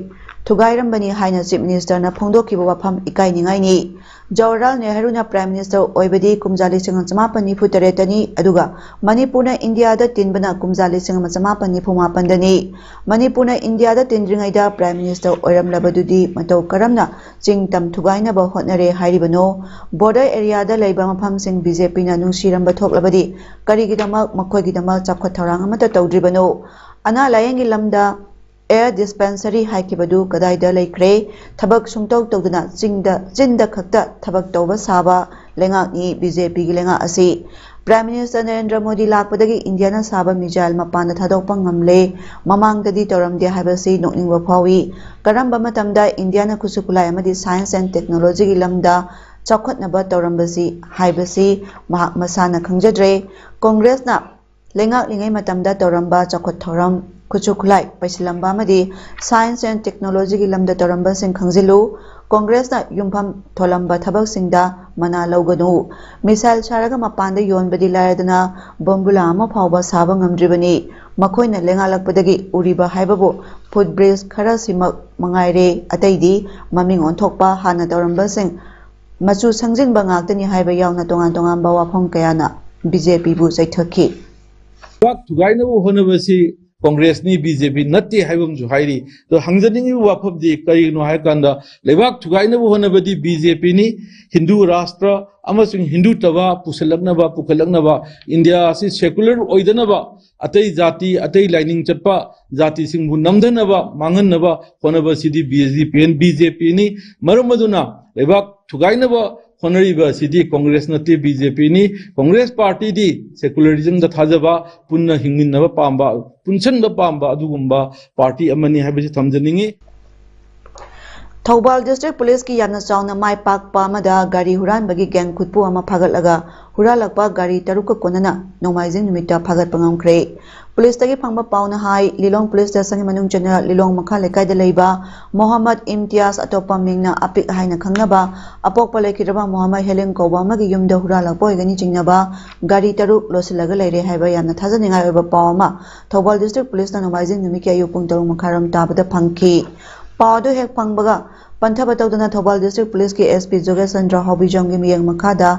ꯊꯨꯒꯥꯏꯔꯝꯕꯅꯤ ꯍꯥꯏꯅ Chief Ministerꯅ ꯐꯣꯡꯗꯣꯛꯈꯤꯕ ꯋꯥꯐꯝ ꯏꯀꯥꯏꯅꯤꯡꯉꯥꯏꯅꯤ꯫ ꯖꯋꯥꯍꯔꯂꯥꯜ ꯅꯦꯍꯔꯨꯅ Prime Minister ꯑꯣꯏꯕꯗꯤ ꯀꯨꯝꯖꯥ ꯂꯤꯁꯤꯡ ꯑꯃ ꯆꯃꯥꯄꯟ ꯅꯤꯐꯨ ꯇꯔꯦꯠꯇꯅꯤ, ꯑꯗꯨꯒ ꯃꯅꯤꯄꯨꯔꯅ ꯏꯟꯗꯤꯌꯥꯗ ꯇꯤꯟꯕꯅ ꯀꯨꯝꯖꯥ ꯂꯤꯁꯤꯡ ꯑꯃ ꯆꯃꯥꯄꯟ ꯅꯤꯐꯨ ꯃꯥꯄꯟꯗꯅꯤ꯫ ꯃꯅꯤꯄꯨꯔꯅ ꯏꯟꯗꯤꯌꯥꯗ ꯇꯤꯟꯗ꯭ꯔꯤꯉꯩꯗ Prime Minister ꯑꯣꯏꯔꯝꯂꯕꯗꯨꯗꯤ ꯃꯇꯧ ꯀꯔꯝꯅ ꯆꯤꯡ ꯇꯝ ꯊꯨꯒꯥꯏꯅꯕ ꯍꯣꯠꯅꯔꯦ ꯍꯥꯏꯔꯤꯕꯅꯣ? Border areaꯗ ꯂꯩꯕ ꯃꯐꯝꯁꯤꯡ BJPꯅ ꯅꯨꯡꯁꯤꯔꯝꯕ ꯊꯣꯛꯂꯕꯗꯤ ꯀꯔꯤꯒꯤꯗꯃꯛ ꯃꯈꯣꯏꯒꯤꯗꯃꯛ ꯆꯥꯎꯈꯠ ꯊꯧꯔꯥꯡ ꯑꯃꯠꯇ ꯇꯧꯗ꯭ꯔꯤꯕꯅꯣ? ꯑꯅꯥ ꯂꯥꯌꯦꯡꯒꯤ ꯂꯝꯗ air dispensary ꯍꯥꯏꯈꯤꯕꯗꯨ ꯀꯗꯥꯏꯗ ꯂꯩꯈ꯭ꯔꯦ? ꯊꯕꯛ ꯁꯨꯡꯇꯧ ꯇꯧꯗꯅ ꯆꯤꯡꯗ, ꯆꯤꯟꯗ ꯈꯛꯇ ꯊꯕꯛ ꯇꯧꯕ ꯁꯥꯕ ꯂꯩꯉꯥꯛꯅꯤ BJPꯒꯤ ꯂꯩꯉꯥꯛ ꯑꯁꯤ꯫ Prime Minister ꯅꯔꯦꯟꯗ꯭ꯔ ꯃꯣꯗꯤ ꯂꯥꯛꯄꯗꯒꯤ ꯏꯟꯗꯤꯌꯥꯅ ꯁꯥꯕ missile ꯃꯄꯥꯟꯗ ꯊꯥꯗꯣꯛꯄ ꯉꯝꯂꯦ, ꯃꯃꯥꯡꯗꯗꯤ ꯇꯧꯔꯝꯗꯦ ꯍꯥꯏꯕꯁꯤ ꯅꯣꯛꯅꯤꯡꯕ ꯐꯥꯎꯏ꯫ ꯀꯔꯝꯕ ꯃꯇꯝꯗ ꯏꯟꯗꯤꯌꯥꯅ ꯈꯨꯠꯁꯨ ꯈꯨꯠꯂꯥꯏ ꯑꯃꯗꯤ science and technologyꯒꯤ ꯂꯝꯗ ꯆꯥꯎꯈꯠꯅꯕ ꯇꯧꯔꯝꯕꯁꯤ ꯍꯥꯏꯕꯁꯤ ꯃꯍꯥꯛ ꯃꯁꯥꯅ ꯈꯪꯖꯗ꯭ꯔꯦ꯫ ꯀꯣꯡꯒ꯭ꯔꯦꯁꯅ ꯂꯩꯉꯥꯛꯂꯤꯉꯩ ꯃꯇꯝꯗ ꯇꯧꯔꯝꯕ ꯆꯥꯎꯈꯠ ꯊꯧꯔꯝ, ꯈꯨꯠꯁꯨ ꯈꯨꯠꯂꯥꯏ ꯄꯩꯁꯤꯜꯂꯝꯕ ꯑꯃꯗꯤ science and technologyꯒꯤ ꯂꯝꯗ ꯇꯧꯔꯝꯕꯁꯤꯡ ꯈꯪꯖꯤꯜꯂꯨ꯫ ꯀꯣꯡꯒ꯭ꯔꯦꯁꯅ ꯌꯨꯝꯐꯝ ꯊꯣꯜꯂꯝꯕ ꯊꯕꯛꯁꯤꯡꯗ ꯃꯅꯥ ꯂꯧꯒꯅꯨ꯫ Missile ꯁꯥꯔꯒ ꯃꯄꯥꯟꯗ ꯌꯣꯟꯕꯗꯤ ꯂꯥꯏꯔꯗꯅ ꯕꯣꯝꯕꯨꯂꯥ ꯑꯃ ꯐꯥꯎꯕ ꯁꯥꯕ ꯉꯝꯗ꯭ꯔꯤꯕꯅꯤ꯫ ꯃꯈꯣꯏꯅ ꯂꯩꯉꯥꯛꯂꯛꯄꯗꯒꯤ ꯎꯔꯤꯕ ꯍꯥꯏꯕꯕꯨ footbridge ꯈꯔꯁꯤꯃꯛ ꯃꯉꯥꯏꯔꯦ, ꯑꯇꯩꯗꯤ ꯃꯃꯤꯡ ꯑꯣꯟꯊꯣꯛꯄ ꯍꯥꯟꯅ ꯇꯧꯔꯝꯕꯁꯤꯡ ꯃꯆꯨ ꯁꯪꯖꯤꯟꯕ ꯉꯥꯛꯇꯅꯤ ꯍꯥꯏꯕ ꯌꯥꯎꯅ ꯇꯣꯉꯥꯟ ꯇꯣꯉꯥꯟꯕ ꯋꯥꯐꯝ ꯀꯌꯥꯅ BJPꯕꯨ ꯆꯩꯊꯈꯤ꯫ ꯄꯥꯛ ꯊꯨꯒꯥꯏꯅꯕ ꯍꯣꯠꯅꯕꯁꯤ ꯀꯣꯡꯒ꯭ꯔꯦꯁꯅꯤ, ꯕꯤ ꯖꯦ ꯄꯤ ꯅꯠꯇꯦ ꯍꯥꯏꯕ ꯑꯃꯁꯨ ꯍꯥꯏꯔꯤ꯫ ꯑꯗꯣ ꯍꯪꯖꯅꯤꯡꯉꯤꯕ ꯋꯥꯐꯝꯗꯤ ꯀꯔꯤꯒꯤꯅꯣ ꯍꯥꯏ ꯀꯥꯟꯗ, ꯂꯩꯕꯥꯛ ꯊꯨꯒꯥꯏꯅꯕ ꯍꯣꯠꯅꯕꯗꯤ ꯕꯤ ꯖꯦ ꯄꯤꯅꯤ, ꯍꯤꯟꯗꯨ ꯔꯥꯁꯇ꯭ꯔ ꯑꯃꯁꯨꯡ ꯍꯤꯟꯗꯨꯇꯕ ꯄꯨꯁꯜꯂꯛꯅꯕ, ꯄꯨꯈꯠꯂꯛꯅꯕ, ꯏꯟꯗꯤꯌꯥ ꯑꯁꯤ secular ꯑꯣꯏꯗꯅꯕ, ꯑꯇꯩ ꯖꯥꯇꯤ, ꯑꯇꯩ ꯂꯥꯏꯅꯤꯡ ꯆꯠꯄ ꯖꯥꯇꯤꯁꯤꯡꯕꯨ ꯅꯝꯊꯅꯕ, ꯃꯥꯡꯍꯟꯅꯕ ꯍꯣꯠꯅꯕꯁꯤꯗꯤ ꯕꯤ ꯖꯦ ꯄꯤ, ꯕꯤ ꯖꯦ ꯄꯤꯅꯤ꯫ ꯃꯔꯝ ꯑꯗꯨꯅ ꯂꯩꯕꯥꯛ ꯊꯨꯒꯥꯏꯅꯕ ꯍꯣꯠꯅꯔꯤꯕ ꯑꯁꯤꯗꯤ ꯀꯣꯡꯒ꯭ꯔꯦꯁ ꯅꯠꯇꯦ, ꯕꯤ ꯖꯦ ꯄꯤꯅꯤ꯫ ꯀꯣꯡꯒ꯭ꯔꯦꯁ ꯄꯥꯔꯇꯤꯗꯤ secularismꯗ ꯊꯥꯖꯕ, ꯄꯨꯟꯅ ꯍꯤꯡꯃꯤꯟꯅꯕ ꯄꯥꯝꯕ, ꯄꯨꯟꯁꯤꯟꯕ ꯄꯥꯝꯕ ꯑꯗꯨꯒꯨꯝꯕ ꯄꯥꯔꯇꯤ ꯑꯃꯅꯤ ꯍꯥꯏꯕꯁꯤ ꯊꯝꯖꯅꯤꯡꯏ꯫ ꯊꯧꯕꯥꯜ ꯗꯤꯁꯇ꯭ꯔꯤꯛ ꯄꯨꯂꯤꯁꯀꯤ ꯌꯥꯝꯅ ꯆꯥꯎꯅ ꯃꯥꯏ ꯄꯥꯛꯄ ꯑꯃꯗ ꯒꯥꯔꯤ ꯍꯨꯔꯥꯟꯕꯒꯤ ꯒꯦꯡ ꯈꯨꯠꯄꯨ ꯑꯃ ꯐꯥꯒꯠꯂꯒ ꯍꯨꯔꯥꯜꯂꯛꯄ ꯒꯥꯔꯤ ꯇꯔꯨꯛꯀ ꯀꯣꯟꯅꯅ ꯅꯣꯡꯃꯥꯏꯖꯤꯡ ꯅꯨꯃꯤꯠꯇ ꯐꯥꯒꯠꯄ ꯉꯝꯈ꯭ꯔꯦ꯫ ꯄꯨꯂꯤꯁꯇꯒꯤ ꯐꯪꯕ ꯄꯥꯎꯅ ꯍꯥꯏ, ꯂꯤꯂꯣꯡ ꯄꯨꯂꯤꯁ ꯁ꯭ꯇꯦꯁꯟꯒꯤ ꯃꯅꯨꯡ ꯆꯟꯅ ꯂꯤꯂꯣꯡ ꯃꯈꯥ ꯂꯩꯀꯥꯏꯗ ꯂꯩꯕ ꯃꯣꯍꯝꯃꯗ ꯏꯝꯇꯤꯌꯥꯖ, ꯑꯇꯣꯞꯄ ꯃꯤꯡꯅ ꯑꯄꯤꯛ ꯍꯥꯏꯅ ꯈꯪꯅꯕ, ꯑꯄꯣꯛꯄ ꯂꯩꯈꯤꯗ꯭ꯔꯕ ꯃꯣꯍꯝꯃꯗ ꯍꯦꯂꯤꯝ ꯀꯧꯕ ꯑꯃꯒꯤ ꯌꯨꯝꯗ ꯍꯨꯔꯥꯜꯂꯛꯄ ꯑꯣꯏꯒꯅꯤ ꯆꯤꯡꯅꯕ ꯒꯥꯔꯤ ꯇꯔꯨꯛ ꯂꯣꯠꯁꯤꯜꯂꯒ ꯂꯩꯔꯦ ꯍꯥꯏꯕ ꯌꯥꯝꯅ ꯊꯥꯖꯅꯤꯡꯉꯥꯏ ꯑꯣꯏꯕ ꯄꯥꯎ ꯑꯃ ꯊꯧꯕꯥꯜ ꯗꯤꯁꯇ꯭ꯔꯤꯛ ꯄꯨꯂꯤꯁꯅ ꯅꯣꯡꯃꯥꯏꯖꯤꯡ ꯅꯨꯃꯤꯠꯀꯤ ꯑꯌꯨꯛ ꯄꯨꯡ ꯇꯔꯨꯛ ꯃꯈꯥꯏꯔꯣꯝ ꯇꯥꯕꯗ ꯐꯪꯈꯤ꯫ ꯄꯥꯎ ꯑꯗꯨ ꯍꯦꯛ ꯐꯪꯕꯒ ꯄꯟꯊꯕ ꯇꯧꯗꯅ ꯊꯧꯕꯥꯜ ꯗꯤꯁꯇ꯭ꯔꯤꯛ ꯄꯨꯂꯤꯁꯀꯤ ꯑꯦꯁ ꯄꯤ ꯖꯣꯒꯦꯁ ꯆꯟꯗ꯭ꯔ ꯍꯥꯎꯕꯤꯖꯝꯒꯤ ꯃꯤꯠꯌꯦꯡ ꯃꯈꯥꯗ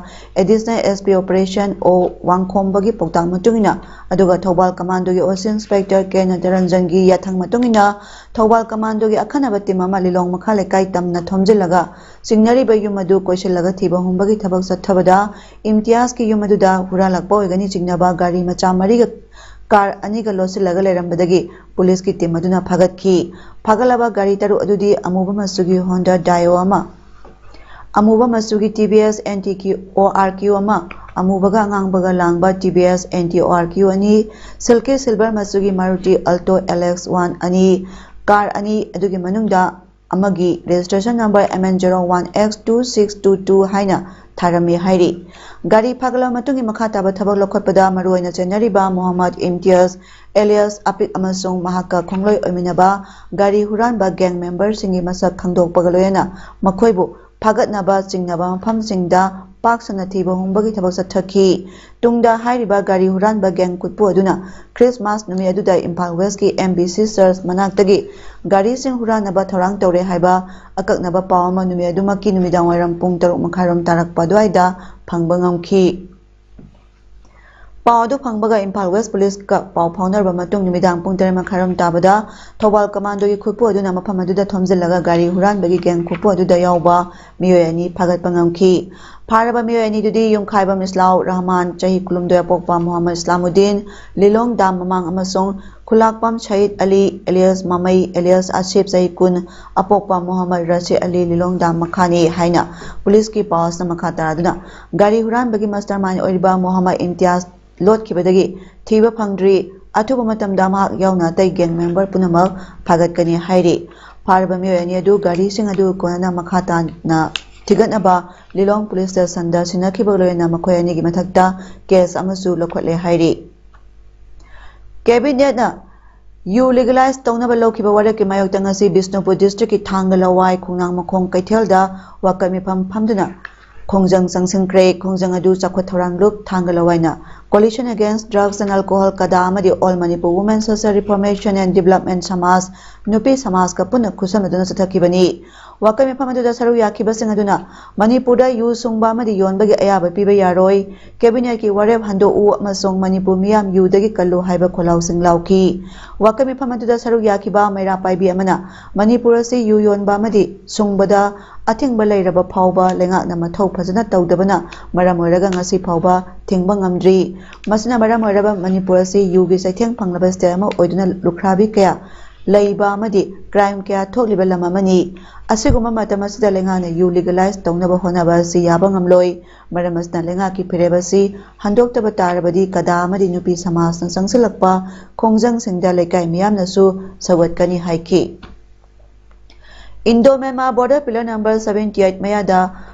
ꯑꯦꯗꯤꯁꯅꯦꯜ ꯑꯦꯁ ꯄꯤ ꯑꯣꯄꯔꯦꯁꯟ ꯑꯣ ꯋꯥꯡꯈꯣꯝꯕꯒꯤ ꯄꯥꯎꯇꯥꯛ ꯃꯇꯨꯡ ꯏꯟꯅ, ꯑꯗꯨꯒ ꯊꯧꯕꯥꯜ ꯀꯃꯥꯟꯗꯣꯒꯤ ꯑꯣ ꯁꯤ ꯏꯟꯁꯄꯦꯛꯇꯔ ꯀꯦ ꯅꯇꯔꯟꯖꯟꯒꯤ ꯌꯥꯊꯪ ꯃꯇꯨꯡ ꯏꯟꯅ, ꯊꯧꯕꯥꯜ ꯀꯃꯥꯟꯗꯣꯒꯤ ꯑꯈꯟꯅꯕ ꯇꯤꯝ ꯑꯃ ꯂꯤꯂꯣꯡ ꯃꯈꯥ ꯂꯩꯀꯥꯏ ꯇꯝꯅ ꯊꯣꯝꯖꯤꯜꯂꯒ ꯆꯤꯡꯅꯔꯤꯕ ꯌꯨꯝ ꯑꯗꯨ ꯀꯣꯏꯁꯤꯜꯂꯒ ꯊꯤꯕ ꯍꯨꯝꯕꯒꯤ ꯊꯕꯛ ꯆꯠꯊꯕꯗ, ꯏꯝꯇꯤꯌꯥꯖꯀꯤ ꯌꯨꯝ ꯑꯗꯨꯗ ꯍꯨꯔꯥꯜꯂꯛꯄ ꯑꯣꯏꯒꯅꯤ ꯆꯤꯡꯅꯕ ꯒꯥꯔꯤ ꯃꯆꯥ ꯃꯔꯤꯒ ꯀꯥꯔ ꯑꯅꯤꯒ ꯂꯣꯠꯁꯤꯜꯂꯒ ꯂꯩꯔꯝꯕꯗꯒꯤ ꯄꯨꯂꯤꯁꯀꯤ ꯇꯤꯝ ꯑꯗꯨꯅ ꯐꯥꯒꯠꯈꯤ꯫ ꯐꯥꯒꯠꯂꯕ ꯒꯥꯔꯤ ꯇꯔꯨꯛ ꯑꯗꯨꯗꯤ ꯑꯃꯨꯕ ꯃꯆꯨꯒꯤ ꯍꯣꯟꯗꯥ ꯗꯥꯏꯑꯣ ꯑꯃ, ꯑꯃꯨꯕ ꯃꯆꯨꯒꯤ T V S N T Q O R Q ꯑꯃ, ꯑꯃꯨꯕꯒ ꯑꯉꯥꯡꯕꯒ ꯂꯥꯡꯕ T V S N T O R Q ꯑꯅꯤ, ꯁꯤꯜꯀꯤ ꯁꯤꯜꯚꯔ ꯃꯆꯨꯒꯤ Maruti Alto L X one ꯑꯅꯤ, ꯀꯥꯔ ꯑꯅꯤ ꯑꯗꯨꯒꯤ ꯃꯅꯨꯡꯗ ꯑꯃꯒꯤ registration number M N zero one X two six two two ꯍꯥꯏꯅ ꯊꯥꯔꯝꯃꯤ ꯍꯥꯏꯔꯤ꯫ ꯒꯥꯔꯤ ꯐꯥꯒꯠꯂꯕ ꯃꯇꯨꯡꯒꯤ ꯃꯈꯥ ꯇꯥꯕ ꯊꯕꯛ ꯂꯧꯈꯠꯄꯗ ꯃꯔꯨꯑꯣꯏꯅ ꯆꯦꯟꯅꯔꯤꯕ ꯃꯣꯍꯝꯃꯗ ꯏꯝꯇꯤꯌꯥꯖ ꯑꯦꯂꯤꯌꯥꯁ ꯑꯄꯤꯛ ꯑꯃꯁꯨꯡ ꯃꯍꯥꯛꯀ ꯈꯣꯡꯂꯣꯏ ꯑꯣꯏꯃꯤꯟꯅꯕ ꯒꯥꯔꯤ ꯍꯨꯔꯥꯟꯕ ꯒꯦꯡ ꯃꯦꯝꯕꯔꯁꯤꯡꯒꯤ ꯃꯁꯛ ꯈꯪꯗꯣꯛꯄꯒ ꯂꯣꯏꯅꯅ ꯃꯈꯣꯏꯕꯨ ꯐꯥꯒꯠꯅꯕ ꯆꯤꯡꯅꯕ ꯃꯐꯝꯁꯤꯡꯗ ꯄꯥꯛ ꯁꯟꯅ ꯊꯤꯕ ꯍꯨꯝꯕꯒꯤ ꯊꯕꯛ ꯆꯠꯊꯈꯤ꯫ ꯇꯨꯡꯗ ꯍꯥꯏꯔꯤꯕ ꯒꯥꯔꯤ ꯍꯨꯔꯥꯟꯕ ꯒꯦꯡ ꯈꯨꯠꯄꯨ ꯑꯗꯨꯅ ꯈ꯭ꯔꯤꯁꯃꯥꯁ ꯅꯨꯃꯤꯠ ꯑꯗꯨꯗ ꯏꯝꯐꯥꯜ ꯋꯦꯁꯀꯤ ꯑꯦꯝ ꯕꯤ ꯁꯤ ꯆꯔꯆ ꯃꯅꯥꯛꯇꯒꯤ ꯒꯥꯔꯤꯁꯤꯡ ꯍꯨꯔꯥꯟꯅꯕ ꯊꯧꯔꯥꯡ ꯇꯧꯔꯦ ꯍꯥꯏꯕ ꯑꯀꯛꯅꯕ ꯄꯥꯎ ꯑꯃ ꯅꯨꯃꯤꯠ ꯑꯗꯨꯃꯛꯀꯤ ꯅꯨꯃꯤꯗꯥꯡꯋꯥꯏꯔꯝ ꯄꯨꯡ ꯇꯔꯨꯛ ꯃꯈꯥꯏꯔꯣꯝ ꯇꯥꯔꯛꯄ ꯑꯗꯨꯋꯥꯏꯗ ꯐꯪꯕ ꯉꯝꯈꯤ꯫ ꯄꯥꯎ ꯑꯗꯨ ꯐꯪꯕꯒ ꯏꯝꯐꯥꯜ ꯋꯦꯁ ꯄꯨꯂꯤꯁꯀ ꯄꯥꯎ ꯐꯥꯎꯅꯔꯕ ꯃꯇꯨꯡ ꯅꯨꯃꯤꯗꯥꯡ ꯄꯨꯡ ꯇꯔꯦꯠ ꯃꯈꯥꯏꯔꯣꯝ ꯇꯥꯕꯗ ꯊꯧꯕꯥꯜ ꯀꯃꯥꯟꯗꯣꯒꯤ ꯈꯨꯠꯄꯨ ꯑꯗꯨꯅ ꯃꯐꯝ ꯑꯗꯨꯗ ꯊꯣꯝꯖꯤꯜꯂꯒ ꯒꯥꯔꯤ ꯍꯨꯔꯥꯟꯕꯒꯤ ꯒꯦꯡ ꯈꯨꯠꯄꯨ ꯑꯗꯨꯗ ꯌꯥꯎꯕ ꯃꯤꯑꯣꯏ ꯑꯅꯤ ꯐꯥꯒꯠꯄ ꯉꯝꯈꯤ꯫ ꯐꯥꯔꯕ ꯃꯤꯑꯣꯏ ꯑꯅꯤꯗꯨꯗꯤ ꯌꯨꯝꯈꯥꯏꯕꯝ ꯏꯁꯂꯥꯎ ꯔꯍꯃꯥꯟ, ꯆꯍꯤ ꯀꯨꯟꯍꯨꯝꯗꯣꯏ, ꯑꯄꯣꯛꯄ ꯃꯨꯍꯝꯃꯗ ꯏꯁꯂꯥꯃꯨꯗꯤꯟ, ꯂꯤꯂꯣꯡ ꯗꯥꯝ ꯃꯃꯥꯡ, ꯑꯃꯁꯨꯡ ꯈꯨꯂꯥꯛꯄꯝ ꯁꯌꯤꯗ ꯑꯂꯤ ꯑꯦꯂꯤꯌꯥꯁ ꯃꯃꯩ ꯑꯦꯂꯤꯌꯥꯁ ꯑꯁꯤꯐ, ꯆꯍꯤ ꯀꯨꯟ, ꯑꯄꯣꯛꯄ ꯃꯨꯍꯝꯃꯗ ꯔꯁꯤꯗ ꯑꯂꯤ, ꯂꯤꯂꯣꯡ ꯗꯥꯝ ꯃꯈꯥꯅꯤ ꯍꯥꯏꯅ ꯄꯨꯂꯤꯁꯀꯤ ꯄꯥꯎꯁꯅ ꯃꯈꯥ ꯇꯥꯔꯗꯨꯅ ꯒꯥꯔꯤ ꯍꯨꯔꯥꯟꯕꯒꯤ ꯃꯁꯇꯔ ꯃꯥꯏꯟ ꯑꯣꯏꯔꯤꯕ ꯃꯨꯍꯝꯃꯗ ꯏꯝꯇꯤꯌꯥꯖ ꯂꯣꯠꯈꯤꯕꯗꯒꯤ ꯊꯤꯕ ꯐꯪꯗ꯭ꯔꯤ꯫ ꯑꯊꯨꯕ ꯃꯇꯝꯗ ꯃꯍꯥꯛ ꯌꯥꯎꯅ ꯑꯇꯩ ꯒꯦꯡ ꯃꯦꯝꯕꯔ ꯄꯨꯝꯅꯃꯛ ꯐꯥꯒꯠꯀꯅꯤ ꯍꯥꯏꯔꯤ꯫ ꯐꯥꯔꯕ ꯃꯤꯑꯣꯏ ꯑꯅꯤ ꯑꯗꯨ ꯒꯥꯔꯤꯁꯤꯡ ꯑꯗꯨ ꯀꯣꯟꯅꯅ ꯃꯈꯥ ꯇꯥꯅ ꯊꯤꯒꯠꯅꯕ ꯂꯤꯂꯣꯡ ꯄꯨꯂꯤꯁ ꯁ꯭ꯇꯦꯁꯟꯗ ꯁꯤꯟꯅꯈꯤꯕꯒ ꯂꯣꯏꯅꯅ ꯃꯈꯣꯏ ꯑꯅꯤꯒꯤ ꯃꯊꯛꯇ ꯀꯦꯁ ꯑꯃꯁꯨ ꯂꯧꯈꯠꯂꯦ ꯍꯥꯏꯔꯤ꯫ ꯀꯦꯕꯤꯅꯦꯠꯅ ꯌꯨ ꯂꯤꯒꯦꯂꯥꯏꯖ ꯇꯧꯅꯕ ꯂꯧꯈꯤꯕ ꯋꯥꯔꯦꯞꯀꯤ ꯃꯥꯌꯣꯛꯇ ꯉꯁꯤ ꯕꯤꯁꯅꯨꯄꯨꯔ ꯗꯤꯁꯇ꯭ꯔꯤꯛꯀꯤ ꯊꯥꯡꯒ ꯂꯋꯥꯏ ꯈꯣꯡꯅꯥꯡ ꯃꯈꯣꯡ ꯀꯩꯊꯦꯜꯗ ꯋꯥꯀꯠ ꯃꯤꯐꯝ ꯐꯝꯗꯨꯅ ꯈꯣꯡꯖꯪ ꯆꯪꯁꯤꯟꯈ꯭ꯔꯦ꯫ ꯈꯣꯡꯖꯪ ꯑꯗꯨ ꯆꯥꯎꯈꯠ ꯊꯧꯔꯥꯡ ꯂꯨꯞ ꯊꯥꯡꯒ ꯂꯋꯥꯏꯅ Coalition Against Drugs and Alcohol, ꯀꯗꯥ, ꯑꯃꯗꯤ All Manipur Women Social Reformation and Development ꯁꯃꯥꯖ, ꯅꯨꯄꯤ ꯁꯃꯥꯖꯀ ꯄꯨꯟꯅ ꯈꯨꯠꯁꯝꯅꯗꯨꯅ ꯆꯠꯊꯈꯤꯕꯅꯤ꯫ ꯋꯥꯀꯠ ꯃꯤꯐꯝ ꯑꯗꯨꯗ ꯁꯔꯨꯛ ꯌꯥꯈꯤꯕꯁꯤꯡ ꯑꯗꯨꯅ ꯃꯅꯤꯄꯨꯔꯗ ꯌꯨ ꯁꯨꯡꯕ ꯑꯃꯗꯤ ꯌꯣꯟꯕꯒꯤ ꯑꯌꯥꯕ ꯄꯤꯕ ꯌꯥꯔꯣꯏ, ꯀꯦꯕꯤꯅꯦꯠꯀꯤ ꯋꯥꯔꯦꯞ ꯍꯟꯗꯣꯛꯎ ꯑꯃꯁꯨꯡ ꯃꯅꯤꯄꯨꯔ ꯃꯤꯌꯥꯝ ꯌꯨꯗꯒꯤ ꯀꯜꯂꯨ ꯍꯥꯏꯕ ꯈꯣꯜꯂꯥꯎꯁꯤꯡ ꯂꯥꯎꯈꯤ꯫ ꯋꯥꯀꯠ ꯃꯤꯐꯝ ꯑꯗꯨꯗ ꯁꯔꯨꯛ ꯌꯥꯈꯤꯕ ꯃꯩꯔꯥ ꯄꯥꯏꯕꯤ ꯑꯃꯅ ꯃꯅꯤꯄꯨꯔ ꯑꯁꯤ ꯌꯨ ꯌꯣꯟꯕ ꯑꯃꯗꯤ ꯁꯨꯡꯕꯗ ꯑꯊꯤꯡꯕ ꯂꯩꯔꯕ ꯐꯥꯎꯕ ꯂꯩꯉꯥꯛꯅ ꯃꯊꯧ ꯐꯖꯅ ꯇꯧꯗꯕꯅ ꯃꯔꯝ ꯑꯣꯏꯔꯒ ꯉꯁꯤ ꯐꯥꯎꯕ ꯊꯤꯡꯕ ꯉꯝꯗ꯭ꯔꯤ꯫ ꯃꯁꯤꯅ ꯃꯔꯝ ꯑꯣꯏꯔꯒ ꯃꯅꯤꯄꯨꯔ ꯑꯁꯤ ꯌꯨꯒꯤ ꯆꯩꯊꯦꯡ ꯐꯪꯂꯕ ꯁ꯭ꯇꯦꯠ ꯑꯃ ꯑꯣꯏꯗꯨꯅ ꯂꯨꯈ꯭ꯔꯥꯕꯤ ꯀꯌꯥ ꯂꯩꯕ ꯑꯃꯗꯤ ꯀ꯭ꯔꯥꯏꯝ ꯀꯌꯥ ꯊꯣꯛꯂꯤꯕ ꯂꯝ ꯑꯃꯅꯤ꯫ ꯑꯁꯤꯒꯨꯝꯕ ꯃꯇꯝ ꯑꯁꯤꯗ ꯂꯩꯉꯥꯛꯅ ꯌꯨ ꯂꯤꯒꯦꯂꯥꯏꯖ ꯇꯧꯅꯕ ꯍꯣꯠꯅꯕ ꯑꯁꯤ ꯌꯥꯕ ꯉꯝꯂꯣꯏ꯫ ꯃꯔꯝ ꯑꯁꯤꯅ ꯂꯩꯉꯥꯛꯀꯤ ꯐꯤꯔꯦꯞ ꯑꯁꯤ ꯍꯟꯗꯣꯛꯇꯕ ꯇꯥꯔꯕꯗꯤ ꯀꯗꯥ ꯑꯃꯗꯤ ꯅꯨꯄꯤ ꯁꯃꯥꯖꯅ ꯆꯪꯁꯤꯜꯂꯛꯄ ꯈꯣꯡꯖꯪꯁꯤꯡꯗ ꯂꯩꯀꯥꯏ ꯃꯤꯌꯥꯝꯅꯁꯨ ꯁꯧꯒꯠꯀꯅꯤ ꯍꯥꯏꯈꯤ꯫ Indo Myanmar border pillar number seventy eight ꯃꯌꯥꯗ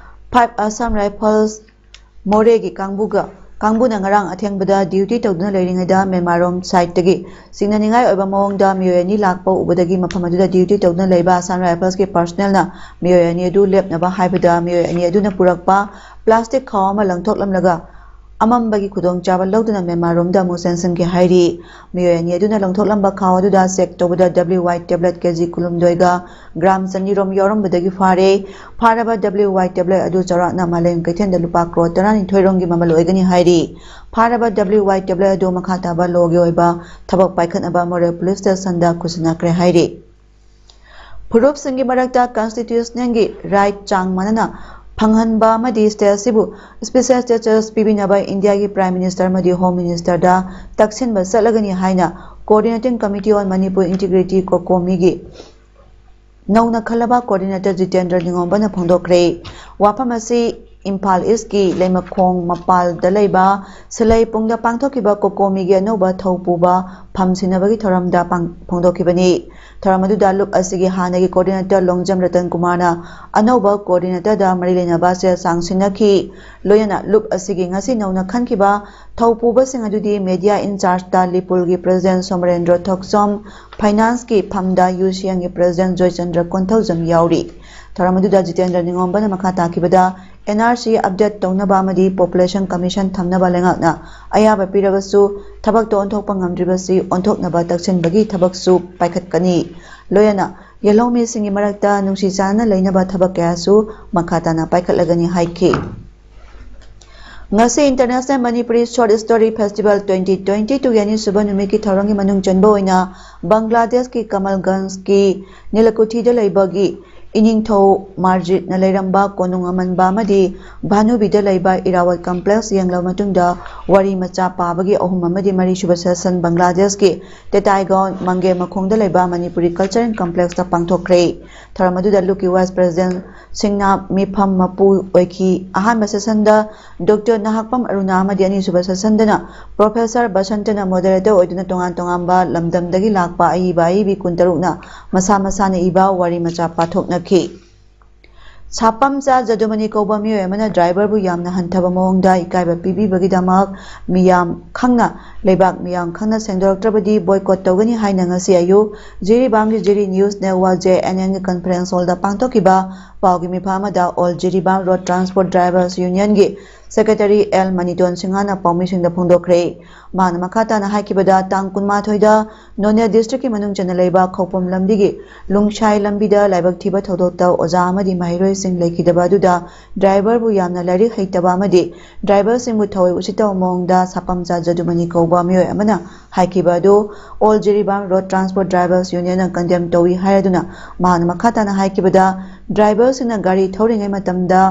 five Assam Rifles ꯃꯣꯔꯦꯒꯤ ꯀꯥꯡꯕꯨꯒ ꯀꯥꯡꯕꯨꯅ ꯉꯔꯥꯡ ꯑꯊꯦꯡꯕꯗ ꯗ꯭ꯌꯨꯇꯤ ꯇꯧꯗꯨꯅ ꯂꯩꯔꯤꯉꯩꯗ ꯃ꯭ꯌꯥꯟꯃꯥꯔ ꯔꯣꯝ ꯁꯥꯏꯠꯇꯒꯤ ꯆꯤꯡꯅꯅꯤꯡꯉꯥꯏ ꯑꯣꯏꯕ ꯃꯑꯣꯡꯗ ꯃꯤꯑꯣꯏ ꯑꯅꯤ ꯂꯥꯛꯄ ꯎꯕꯗꯒꯤ ꯃꯐꯝ ꯑꯗꯨꯗ ꯗ꯭ꯌꯨꯇꯤ ꯇꯧꯗꯨꯅ ꯂꯩꯕ ꯑꯁꯥꯝ ꯔꯥꯏꯐꯜꯁꯀꯤ ꯄꯥꯔꯁꯣꯅꯦꯜꯅ ꯃꯤꯑꯣꯏ ꯑꯅꯤ ꯑꯗꯨ ꯂꯦꯞꯅꯕ ꯍꯥꯏꯕꯗ ꯃꯤꯑꯣꯏ ꯑꯅꯤ ꯑꯗꯨꯅ ꯄꯨꯔꯛꯄ ꯄ꯭ꯂꯥꯁꯇꯤꯛ ꯈꯥꯎ ꯑꯃ ꯂꯪꯊꯣꯛꯂꯝꯂꯒ ꯑꯃꯝꯕꯒꯤ ꯈꯨꯗꯣꯡꯆꯥꯕ ꯂꯧꯗꯨꯅ ꯃ꯭ꯌꯥꯟꯃꯥꯔ ꯔꯣꯝꯗ ꯑꯃꯨꯛ ꯆꯦꯟꯁꯤꯟꯈꯤ ꯍꯥꯏꯔꯤ꯫ ꯃꯤꯑꯣꯏ ꯑꯅꯤ ꯑꯗꯨꯅ ꯂꯪꯊꯣꯛꯂꯝꯕ ꯈꯥꯎ ꯑꯗꯨꯗ ꯆꯦꯛ ꯇꯧꯕꯗ W Y tablet K G ꯀꯨꯟꯍꯨꯝꯗꯣꯏꯒ gram ꯆꯅꯤꯔꯣꯝ ꯌꯥꯎꯔꯝꯕꯗꯒꯤ ꯐꯥꯔꯦ꯫ ꯐꯥꯔꯕ W Y tablet ꯑꯗꯨ ꯆꯥꯎꯔꯥꯛꯅ ꯃꯥꯂꯦꯝ ꯀꯩꯊꯦꯜꯗ ꯂꯨꯄꯥ ꯀ꯭ꯔꯣꯔ ꯇꯔꯥꯅꯤꯊꯣꯏ ꯔꯣꯝꯒꯤ ꯃꯃꯜ ꯑꯣꯏꯒꯅꯤ ꯍꯥꯏꯔꯤ꯫ ꯐꯥꯔꯕ W Y tablet ꯑꯗꯨ ꯃꯈꯥ ꯇꯥꯕ ꯂꯣꯒꯤ ꯑꯣꯏꯕ ꯊꯕꯛ ꯄꯥꯏꯈꯠꯅꯕ ꯃꯣꯔꯦ ꯄꯨꯂꯤꯁ ꯁ꯭ꯇꯦꯁꯟꯗ ꯈꯨꯠꯁꯤꯟꯅꯈ꯭ꯔꯦ ꯍꯥꯏꯔꯤ꯫ ꯐꯨꯔꯨꯞꯁꯤꯡꯒꯤ ꯃꯔꯛꯇ constitutionalꯒꯤ right ꯆꯥꯡ ꯃꯥꯟꯅꯅ ꯐꯪꯍꯟꯕ ꯑꯃꯗꯤ state ꯑꯁꯤꯕꯨ special status ꯄꯤꯕꯤꯅꯕ ꯏꯟꯗꯤꯌꯥꯒꯤ Prime Minister ꯑꯃꯗꯤ Home Ministerꯗ ꯇꯛꯁꯤꯟꯕ ꯆꯠꯂꯒꯅꯤ ꯍꯥꯏꯅ Coordinating Committee on Manipur Integrity COCOMIꯒꯤ ꯅꯧꯅ ꯈꯜꯂꯕ coordinator ꯖꯤꯇꯦꯟꯗ꯭ꯔ ꯅꯤꯉꯣꯝꯕꯅ ꯐꯣꯡꯗꯣꯛꯈ꯭ꯔꯦ꯫ ꯋꯥꯐꯝ ꯑꯁꯤ ꯏꯝꯐꯥꯜ Eastꯀꯤ ꯂꯩꯃꯈꯣꯡ ꯃꯄꯥꯜꯗ ꯂꯩꯕ ꯁꯤꯂꯩꯄꯨꯡꯗ ꯄꯥꯡꯊꯣꯛꯈꯤꯕ COCOMIꯒꯤ ꯑꯅꯧꯕ ꯊꯧ ꯄꯨꯕ ꯐꯝ ꯁꯤꯟꯅꯕꯒꯤ ꯊꯧꯔꯝꯗ ꯄꯥꯡ-, ꯐꯣꯡꯗꯣꯛꯈꯤꯕꯅꯤ꯫ ꯊꯧꯔꯝ ꯑꯗꯨꯗ ꯂꯨꯞ ꯑꯁꯤꯒꯤ ꯍꯥꯟꯅꯒꯤ coordinator ꯂꯣꯡꯖꯝ ꯔꯇꯟ ꯀꯨꯃꯥꯔꯅ ꯑꯅꯧꯕ coordinatorꯗ ꯃꯔꯤ ꯂꯩꯅꯕ ꯆꯦ ꯆꯥꯡ ꯁꯤꯟꯅꯈꯤ꯫ ꯂꯣꯏꯅꯅ ꯂꯨꯞ ꯑꯁꯤꯒꯤ ꯉꯁꯤ ꯅꯧꯅ ꯈꯟꯈꯤꯕ ꯊꯧꯄꯨꯕꯁꯤꯡ ꯑꯗꯨꯗꯤ media in chargeꯇ ꯂꯤꯄꯨꯜꯒꯤ president ꯁꯣꯃꯔꯦꯟꯗ꯭ꯔ ꯊꯣꯛꯆꯣꯝ, financeꯀꯤ ꯐꯝꯗ ꯌꯨ ꯁꯤ ꯑꯦꯟꯒꯤ president ꯖꯣꯏꯆꯟꯗ꯭ꯔ ꯀꯣꯟꯊꯧꯖꯝ ꯌꯥꯎꯔꯤ꯫ ꯊꯧꯔꯝ ꯑꯗꯨꯗ ꯖꯤꯇꯦꯟꯗ꯭ꯔ ꯅꯤꯉꯣꯝꯕꯅ ꯃꯈꯥ ꯇꯥꯈꯤꯕꯗ, N R C update ꯇꯧꯅꯕ ꯑꯃꯗꯤ Population Commission ꯊꯝꯅꯕ ꯂꯩꯉꯥꯛꯅ ꯑꯌꯥꯕ ꯄꯤꯔꯕꯁꯨ, ꯊꯕꯛꯇꯣ ꯑꯣꯟꯊꯣꯛꯄ ꯉꯝꯗ꯭ꯔꯤꯕꯁꯤ ꯑꯣꯟꯊꯣꯛꯅꯕ ꯇꯛꯁꯤꯟꯕꯒꯤ ꯊꯕꯛꯁꯨ ꯄꯥꯏꯈꯠꯀꯅꯤ꯫ ꯂꯣꯏꯅꯅ ꯌꯦꯜꯍꯧꯃꯤꯁꯤꯡꯒꯤ ꯃꯔꯛꯇ ꯅꯨꯡꯁꯤ ꯆꯥꯟꯅꯅ ꯂꯩꯅꯕ ꯊꯕꯛ ꯀꯌꯥꯁꯨ ꯃꯈꯥ ꯇꯥꯅ ꯄꯥꯏꯈꯠꯂꯒꯅꯤ ꯍꯥꯏꯈꯤ꯫ ꯉꯁꯤ International Manipuri Short Story Festival twenty twenty twoꯒꯤ ꯑꯅꯤꯁꯨꯕ ꯅꯨꯃꯤꯠꯀꯤ ꯊꯧꯔꯝꯒꯤ ꯃꯅꯨꯡ ꯆꯟꯕ ꯑꯣꯏꯅ ꯕꯪꯒ꯭ꯂꯥꯗꯦꯁꯀꯤ ꯀꯃꯜꯒꯟꯖꯀꯤ ꯅꯤꯂꯀꯨꯊꯤꯗ ꯂꯩꯕꯒꯤ ꯏꯅꯤꯡꯊꯧ ꯃꯥꯔꯖꯤꯠꯅ ꯂꯩꯔꯝꯕ ꯀꯣꯅꯨꯡ ꯑꯃꯟꯕ ꯑꯃꯗꯤ ꯚꯥꯅꯨꯕꯤꯗ ꯂꯩꯕ ꯏꯔꯥꯋꯠ complex ꯌꯦꯡꯂꯕ ꯃꯇꯨꯡꯗ ꯋꯥꯔꯤ ꯃꯆꯥ ꯄꯥꯕꯒꯤ ꯑꯍꯨꯝ ꯑꯃꯗꯤ ꯃꯔꯤꯁꯨꯕ session ꯕꯪꯒ꯭ꯂꯥꯗꯦꯁꯀꯤ ꯇꯦꯇꯥꯏꯒꯥꯎꯟ ꯃꯪꯒꯦ ꯃꯈꯣꯡꯗ ꯂꯩꯕ ꯃꯅꯤꯄꯨꯔꯤ Cultural Complexꯇ ꯄꯥꯡꯊꯣꯛꯈ꯭ꯔꯦ꯫ ꯊꯧꯔꯝ ꯑꯗꯨꯗ ꯂꯨꯞꯀꯤ vice president ꯁꯤꯡꯅ ꯃꯤꯐꯝ ꯃꯄꯨ ꯑꯣꯏꯈꯤ꯫ ꯑꯍꯥꯟꯕ sessionꯗ Doctor ꯅꯍꯥꯛꯄꯝ ꯑꯔꯨꯅꯥ ꯑꯃꯗꯤ ꯑꯅꯤꯁꯨꯕ sessionꯗꯅ Professor ꯕꯁꯟꯇꯅ moderator ꯑꯣꯏꯗꯨꯅ ꯇꯣꯉꯥꯟ ꯇꯣꯉꯥꯟꯕ ꯂꯝꯗꯝꯗꯒꯤ ꯂꯥꯛꯄ ꯑꯏꯕ ꯑꯏꯕꯤ ꯀꯨꯟꯇꯔꯨꯛꯅ ꯃꯁꯥ ꯃꯁꯥꯅ ꯏꯕ ꯋꯥꯔꯤ ꯃꯆꯥ ꯄꯥꯊꯣꯛꯅꯈꯤ꯫ ꯁꯥꯄꯝꯆꯥ ꯖꯗꯨꯃꯅꯤ ꯀꯧꯕ ꯃꯤꯑꯣꯏ ꯑꯃꯅ driverꯕꯨ ꯌꯥꯝꯅ ꯍꯟꯊꯕ ꯃꯑꯣꯡꯗ ꯏꯀꯥꯏꯕ ꯄꯤꯕꯤꯕꯒꯤꯗꯃꯛ ꯃꯤꯌꯥꯝ ꯈꯪꯅ, ꯂꯩꯕꯥꯛ ꯃꯤꯌꯥꯝ ꯈꯪꯅ ꯁꯦꯡꯗꯣꯔꯛꯇ꯭ꯔꯕꯗꯤ boycott ꯇꯧꯒꯅꯤ ꯍꯥꯏꯅ ꯉꯁꯤ ꯑꯌꯨꯛ ꯖꯤꯔꯤꯕꯥꯝꯒꯤ ꯖꯤꯔꯤ News Network, J N Nꯒꯤ conference hallꯗ ꯄꯥꯡꯊꯣꯛꯈꯤꯕ ꯄꯥꯎꯒꯤ ꯃꯤꯐꯝ ꯑꯃꯗ All Jiribam Road Transport Drivers Unionꯒꯤ ꯁꯦꯀ꯭ꯔꯦꯇꯔꯤ ꯑꯦꯜ ꯃꯅꯤꯇꯣꯟ ꯁꯤꯡꯍꯅ ꯄꯥꯎꯃꯤꯁꯤꯡꯗ ꯐꯣꯡꯗꯣꯛꯈ꯭ꯔꯦ꯫ ꯃꯍꯥꯛꯅ ꯃꯈꯥ ꯇꯥꯅ ꯍꯥꯏꯈꯤꯕꯗ, ꯇꯥꯡ ꯀꯨꯟꯃꯥꯊꯣꯏꯗ ꯅꯣꯅꯦ ꯗꯤꯁꯇ꯭ꯔꯤꯛꯀꯤ ꯃꯅꯨꯡ ꯆꯟꯅ ꯂꯩꯕ ꯈꯧꯄꯨꯝ ꯂꯝꯕꯤꯒꯤ ꯂꯨꯡꯁꯥꯏ ꯂꯝꯕꯤꯗ ꯂꯥꯏꯕꯛ ꯊꯤꯕ ꯊꯧꯗꯣꯛꯇ ꯑꯣꯖꯥ ꯑꯃꯗꯤ ꯃꯍꯩꯔꯣꯏꯁꯤꯡ ꯂꯩꯈꯤꯗꯕ ꯑꯗꯨꯗ ꯗ꯭ꯔꯥꯏꯚꯔꯕꯨ ꯌꯥꯝꯅ ꯂꯥꯏꯔꯤꯛ ꯍꯩꯇꯕ ꯑꯃꯗꯤ ꯗ꯭ꯔꯥꯏꯚꯔꯁꯤꯡꯕꯨ ꯊꯑꯣꯏ ꯎꯁꯤꯠꯇꯕ ꯃꯑꯣꯡꯗ ꯁꯥꯄꯝꯆꯥ ꯖꯗꯨꯃꯅꯤ ꯀꯧꯕ ꯃꯤꯑꯣꯏ ꯑꯃꯅ ꯍꯥꯏꯈꯤꯕ ꯑꯗꯨ all Jiribam road transport drivers ꯌꯨꯅꯤꯌꯟꯅ ꯀꯟꯗꯦꯝ ꯇꯧꯏ ꯍꯥꯏꯔꯗꯨꯅ, ꯃꯍꯥꯛꯅ ꯃꯈꯥ ꯇꯥꯅ ꯍꯥꯏꯈꯤꯕꯗ, ꯗ꯭ꯔꯥꯏꯚꯔꯁꯤꯡꯅ ꯒꯥꯔꯤ ꯊꯧꯔꯤꯉꯩ ꯃꯇꯝꯗ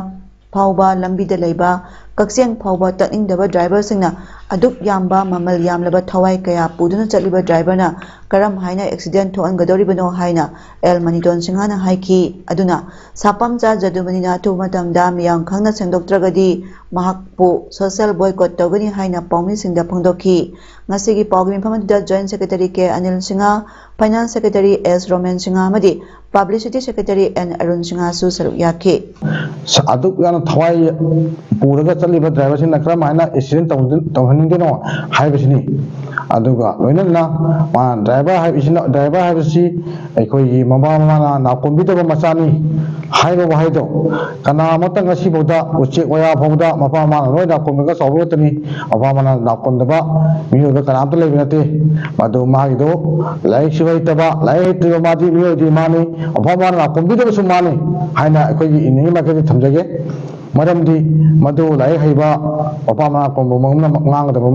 ꯐꯥꯎꯕ ꯂꯝꯕꯤꯗ ꯂꯩꯕ ꯀꯛꯆꯦꯡ ꯐꯥꯎꯕ ꯇꯠꯅꯤꯡꯗꯕ ꯗ꯭ꯔꯥꯏꯚꯔꯁꯤꯡꯅ ꯑꯗꯨꯛ ꯌꯥꯝꯕ ꯃꯃꯜ ꯌꯥꯝꯂꯕ ꯊꯋꯥꯏ ꯀꯌꯥ ꯄꯨꯗꯨꯅ ꯆꯠꯂꯤꯕ ꯗ꯭ꯔꯥꯏꯚꯔꯅ ꯀꯔꯝ ꯍꯥꯏꯅ ꯑꯦꯛꯁꯤꯗꯦꯟ ꯊꯣꯛꯍꯟꯒꯗꯧꯔꯤꯕꯅꯣ ꯍꯥꯏꯅ ꯑꯦꯜ ꯃꯅꯤꯇꯣꯟ ꯁꯤꯡꯍꯅ ꯍꯥꯏꯈꯤ꯫ ꯑꯗꯨꯅ ꯁꯥꯄꯝꯆꯥ ꯖꯗꯨꯃꯅꯤꯅ ꯑꯊꯨꯕ ꯃꯇꯝꯗ ꯃꯤꯌꯥꯝ ꯈꯪꯅ ꯁꯦꯡꯗꯣꯛꯇ꯭ꯔꯒꯗꯤ ꯃꯍꯥꯛꯄꯨ ꯁꯣꯁꯤꯌꯦꯜ ꯕꯣꯏꯀꯣꯠ ꯇꯧꯒꯅꯤ ꯍꯥꯏꯅ ꯄꯥꯎꯃꯤꯁꯤꯡꯗ ꯐꯣꯡꯗꯣꯛꯈꯤ꯫ ꯉꯁꯤꯒꯤ ꯄꯥꯎꯒꯤ ꯃꯤꯐꯝ ꯑꯗꯨꯗ ꯖꯣꯏꯟꯠ ꯁꯦꯀ꯭ꯔꯦꯇꯔꯤ ꯀꯦ ꯑꯅꯤꯜ ꯁꯤꯡꯍ, ꯐꯥꯏꯅꯥꯟꯁ ꯁꯦꯀ꯭ꯔꯦꯇꯔꯤ ꯑꯦꯁ ꯔꯣꯃꯦꯟ ꯁꯤꯡꯍ ꯑꯃꯗꯤ ꯄꯕ꯭ꯂꯤꯁꯤꯇꯤ ꯁꯦꯀ꯭ꯔꯦꯇꯔꯤ ꯑꯦꯟ ꯑꯔꯨꯟ ꯁꯤꯡꯍꯁꯨ ꯁꯔꯨꯛ ꯌꯥꯈꯤ꯫ ꯑꯗꯨꯛ ꯌꯥꯝꯅ ꯊꯋꯥꯏ ꯄꯨꯔꯒ ꯆꯠꯂꯤꯕ ꯗ꯭ꯔꯥꯏꯚꯔꯁꯤꯡꯅ ꯀꯔꯝ ꯍꯥꯏꯅ ꯑꯦꯛꯁꯤꯗꯦꯟ ꯇꯧꯍꯟ-, ꯇꯧꯍꯟꯅꯤꯡꯗꯣꯏꯅꯣ ꯍꯥꯏꯕꯁꯤꯅꯤ꯫ ꯑꯗꯨꯒ ꯂꯣꯏꯅꯅ ꯃꯥ ꯗ꯭ꯔꯥꯏꯚꯔ ꯍꯥꯏꯕꯁꯤꯅ, ꯗ꯭ꯔꯥꯏꯚꯔ ꯍꯥꯏꯕꯁꯤ ꯑꯩꯈꯣꯏꯒꯤ ꯃꯄꯥ ꯃꯃꯥꯅ ꯅꯥꯀꯣꯝꯕꯤꯗꯕ ꯃꯆꯥꯅꯤ ꯍꯥꯏꯕ ꯋꯥꯍꯩꯗꯣ ꯀꯅꯥꯃꯠꯇ ꯉꯁꯤꯐꯥꯎꯗ, ꯎꯆꯦꯛ ꯋꯥꯌꯥ ꯐꯥꯎꯕꯗ ꯃꯄꯥ ꯃꯃꯥꯅ ꯂꯣꯏ ꯅꯥꯀꯣꯝꯕꯤꯒ ꯆꯥꯎꯕ ꯉꯥꯛꯇꯅꯤ꯫ ꯃꯄꯥ ꯃꯃꯥꯅ ꯅꯥꯀꯣꯝꯗꯕ ꯃꯤꯑꯣꯏꯕ ꯀꯅꯥꯝꯇ ꯂꯩꯕ ꯅꯠꯇꯦ꯫ ꯃꯗꯨ ꯃꯥꯒꯤꯗꯣ ꯂꯥꯏꯔꯤꯛꯁꯨ ꯍꯩꯇꯕ, ꯂꯥꯏꯔꯤꯛ ꯍꯩꯇ꯭ꯔꯤꯕ ꯃꯥꯗꯤ ꯃꯤꯑꯣꯏꯗꯤ ꯃꯥꯅꯤ, ꯃꯄꯥ ꯃꯃꯥꯅ ꯅꯥꯀꯣꯝꯕꯤꯗꯕꯁꯨ ꯃꯥꯅꯤ ꯍꯥꯏꯅ ꯑꯩꯈꯣꯏꯒꯤ ꯏꯅꯤꯡꯒꯤ ꯃꯥꯏꯀꯩꯗ ꯊꯝꯖꯒꯦ꯫ ꯃꯔꯝꯗꯤ ꯃꯗꯨ ꯂꯥꯏꯔꯤꯛ ꯍꯩꯕ ꯃꯄꯥ ꯃꯃꯥ ꯀꯧꯕ ꯃꯒꯨꯝꯅ ꯉꯥꯡꯒꯗꯕ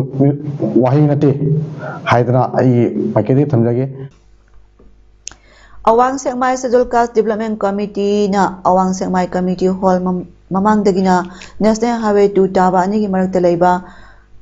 ꯋꯥꯍꯩ ꯅꯠꯇꯦ ꯍꯥꯏꯗꯅ ꯑꯩꯒꯤ ꯃꯥꯏꯀꯩꯗꯒꯤ ꯊꯝꯖꯒꯦ꯫ ꯑꯋꯥꯡ ꯁꯦꯛꯃꯥꯏ Scheduled Caste Development Committeeꯅ ꯑꯋꯥꯡ ꯁꯦꯛꯃꯥꯏ Community Hall ꯃꯝ-, ꯃꯃꯥꯡꯗꯒꯤꯅ National Highway two ꯇꯥꯕ ꯑꯅꯤꯒꯤ ꯃꯔꯛꯇ ꯂꯩꯕ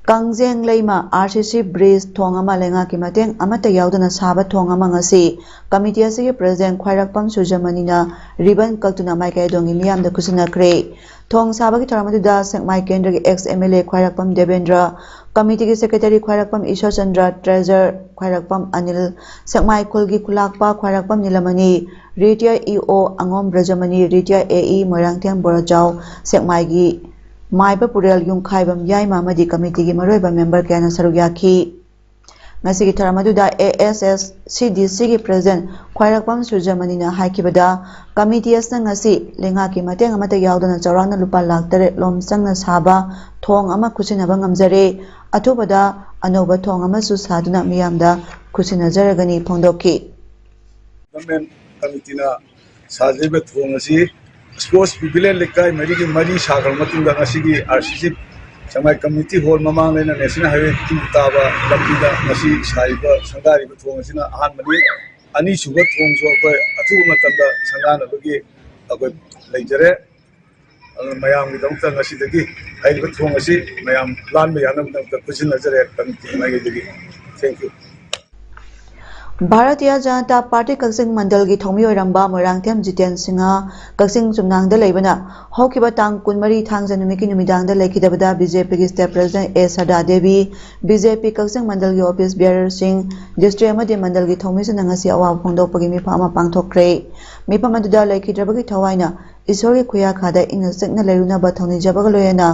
ꯀꯪꯖꯦꯡ ꯂꯩꯃ R C C bridge ꯊꯣꯡ ꯑꯃ ꯂꯩꯉꯥꯛꯀꯤ ꯃꯇꯦꯡ ꯑꯃꯠꯇ ꯌꯥꯎꯗꯅ ꯁꯥꯕ ꯊꯣꯡ ꯑꯃ ꯉꯁꯤ committee ꯑꯁꯤꯒꯤ president ꯈ꯭ꯋꯥꯏꯔꯥꯛꯄꯝ ꯁꯨꯖꯃꯅꯤꯅ ribbon ꯀꯛꯇꯨꯅ ꯃꯥꯏꯀꯩ ꯑꯗꯣꯝꯒꯤ ꯃꯤꯌꯥꯝꯗ ꯈꯨꯠꯁꯤꯟꯅꯈ꯭ꯔꯦ꯫ ꯊꯣꯡ ꯁꯥꯕꯒꯤ ꯊꯧꯔꯝ ꯑꯗꯨꯗ ꯁꯦꯛꯃꯥꯏ ꯀꯦꯟꯗ꯭ꯔꯒꯤ ex M L A ꯈ꯭ꯋꯥꯏꯔꯥꯛꯄꯝ ꯗꯦꯕꯦꯟꯗ꯭ꯔ, committeeꯒꯤ secretary ꯈ꯭ꯋꯥꯏꯔꯥꯛꯄꯝ ꯏꯁꯣꯔꯆꯟꯗ꯭ꯔ, treasurer ꯈ꯭ꯋꯥꯏꯔꯥꯛꯄꯝ ꯑꯅꯤꯜ, ꯁꯦꯛꯃꯥꯏ ꯈꯨꯜꯒꯤ ꯈꯨꯂꯥꯛꯄ ꯈ꯭ꯋꯥꯏꯔꯥꯛꯄꯝ ꯅꯤꯂꯃꯅꯤ, retired E O ꯑꯉꯣꯝ ꯕ꯭ꯔꯖꯃꯅꯤ, retired A E Moirangthem ꯕꯣꯔꯥꯖꯥꯎ, ꯁꯦꯛꯃꯥꯏꯒꯤ ꯃꯥꯏꯕ ꯄꯨꯔꯦꯜ ꯌꯨꯝꯈꯥꯏꯕꯝ ꯌꯥꯏꯃ ꯑꯃꯗꯤ committeeꯒꯤ ꯃꯔꯨꯑꯣꯏꯕ member ꯀꯌꯥꯅ ꯁꯔꯨꯛ ꯌꯥꯈꯤ꯫ ꯉꯁꯤꯒꯤ ꯊꯧꯔꯝ ꯑꯗꯨꯗ ꯑꯦ ꯑꯦꯁ ꯑꯦꯁ ꯁꯤ ꯗꯤ ꯁꯤꯒꯤ ꯄ꯭ꯔꯦꯁꯤꯗꯦꯟꯠ ꯈ꯭ꯋꯥꯏꯔꯥꯛꯄꯝ ꯁꯨꯔꯖꯃꯅꯤꯅ ꯍꯥꯏꯈꯤꯕꯗ, ꯀꯃꯤꯇꯤ ꯑꯁꯤꯅ ꯉꯁꯤ ꯂꯩꯉꯥꯛꯀꯤ ꯃꯇꯦꯡ ꯑꯃꯠꯇ ꯌꯥꯎꯗꯅ ꯆꯥꯎꯔꯥꯛꯅ ꯂꯨꯄꯥ ꯂꯥꯈ ꯇꯔꯦꯠ ꯂꯣꯝ ꯆꯪꯅ ꯁꯥꯕ ꯊꯣꯡ ꯑꯃ ꯈꯨꯠꯁꯤꯟꯅꯕ ꯉꯝꯖꯔꯦ꯫ ꯑꯊꯨꯕꯗ ꯑꯅꯧꯕ ꯊꯣꯡ ꯑꯃꯁꯨ ꯁꯥꯗꯨꯅ ꯃꯤꯌꯥꯝꯗ ꯈꯨꯠꯁꯤꯟꯅꯖꯔꯒꯅꯤ ꯐꯣꯡꯗꯣꯛꯈꯤ꯫ ꯒꯚꯔꯟꯃꯦꯟꯠ ꯀꯃꯤꯇꯤꯅ ꯁꯥꯖꯔꯤꯕ ꯊꯣꯡ ꯑꯁꯤ ꯏꯁꯄꯣꯔꯠꯁ ꯄꯦꯚꯤꯂꯤꯌꯟ ꯂꯩꯀꯥꯏ ꯃꯔꯤꯒꯤ ꯃꯔꯤ ꯁꯥꯈ꯭ꯔꯕ ꯃꯇꯨꯡꯗ ꯉꯁꯤꯒꯤ ꯑꯥꯔ ꯁꯤ ꯁꯤ ꯁꯦꯛꯃꯥꯏ ꯀꯝꯃ꯭ꯌꯨꯅꯤꯇꯤ ꯍꯣꯜ ꯃꯃꯥꯡ ꯂꯩꯅ ꯅꯦꯁꯅꯦꯜ ꯍꯥꯏꯋꯦ ꯇꯨ ꯇꯥꯕ ꯂꯝꯕꯤꯗ ꯉꯁꯤ ꯁꯥꯔꯤꯕ, ꯁꯪꯒꯥꯔꯤꯕ ꯊꯣꯡ ꯑꯁꯤꯅ ꯑꯍꯥꯟꯕꯅꯤ꯫ ꯑꯅꯤꯁꯨꯕ ꯊꯣꯡꯁꯨ ꯑꯩꯈꯣꯏ ꯑꯊꯨꯕ ꯃꯇꯝꯗ ꯁꯪꯒꯥꯅꯕꯒꯤ ꯑꯩꯈꯣꯏ ꯂꯩꯖꯔꯦ꯫ ꯑꯗꯨꯅ ꯃꯌꯥꯝꯒꯤꯗꯃꯛꯇ ꯉꯁꯤꯗꯒꯤ ꯍꯥꯏꯔꯤꯕ ꯊꯣꯡ ꯑꯁꯤ ꯃꯌꯥꯝ ꯂꯥꯟꯕ ꯌꯥꯅꯕꯒꯤꯗꯃꯛꯇ ꯈꯨꯠꯁꯤꯟꯅꯖꯔꯦ ꯀꯝꯃꯤꯇꯤ ꯃꯥꯏꯀꯩꯗꯒꯤ꯫ Thank you꯫ Bharatiya Janata party ꯀꯛꯆꯤꯡ ꯃꯟꯗꯜꯒꯤ ꯊꯧꯃꯤ ꯑꯣꯏꯔꯝꯕ ꯃꯣꯏꯔꯥꯡꯊꯦꯝ ꯖꯤꯇꯦꯟ ꯁꯤꯡꯍ ꯀꯛꯆꯤꯡ ꯆꯨꯝꯅꯥꯡꯗ ꯂꯩꯕꯅ ꯍꯧꯈꯤꯕ ꯇꯥꯡ ꯀꯨꯟꯃꯔꯤ ꯊꯥꯡꯖ ꯅꯨꯃꯤꯠꯀꯤ ꯅꯨꯃꯤꯗꯥꯡꯗ ꯂꯩꯈꯤꯗꯕꯗ ꯕꯤ ꯖꯦ ꯄꯤꯒꯤ state president ꯑꯦ ꯁꯔꯗꯥ ꯗꯦꯕꯤ, ꯕꯤ ꯖꯦ ꯄꯤ ꯀꯛꯆꯤꯡ ꯃꯟꯗꯜꯒꯤ office bearerꯁꯤꯡ, district ꯑꯃꯗꯤ ꯃꯟꯗꯜꯒꯤ ꯊꯧꯃꯤꯁꯤꯡꯅ ꯉꯁꯤ ꯑꯋꯥꯕ ꯐꯣꯡꯗꯣꯛꯄꯒꯤ ꯃꯤꯐꯝ ꯑꯃ ꯄꯥꯡꯊꯣꯛꯈ꯭ꯔꯦ꯫ ꯃꯤꯐꯝ ꯑꯗꯨꯗ ꯂꯩꯈꯤꯗ꯭ꯔꯕꯒꯤ ꯊꯋꯥꯏꯅ ꯏꯁꯣꯔꯒꯤ ꯈꯨꯌꯥꯈꯥꯗ ꯏꯪꯅ ꯆꯤꯛꯅ ꯂꯩꯔꯨꯅꯕ ꯊꯧꯅꯤꯖꯕꯒ ꯂꯣꯏꯅꯅ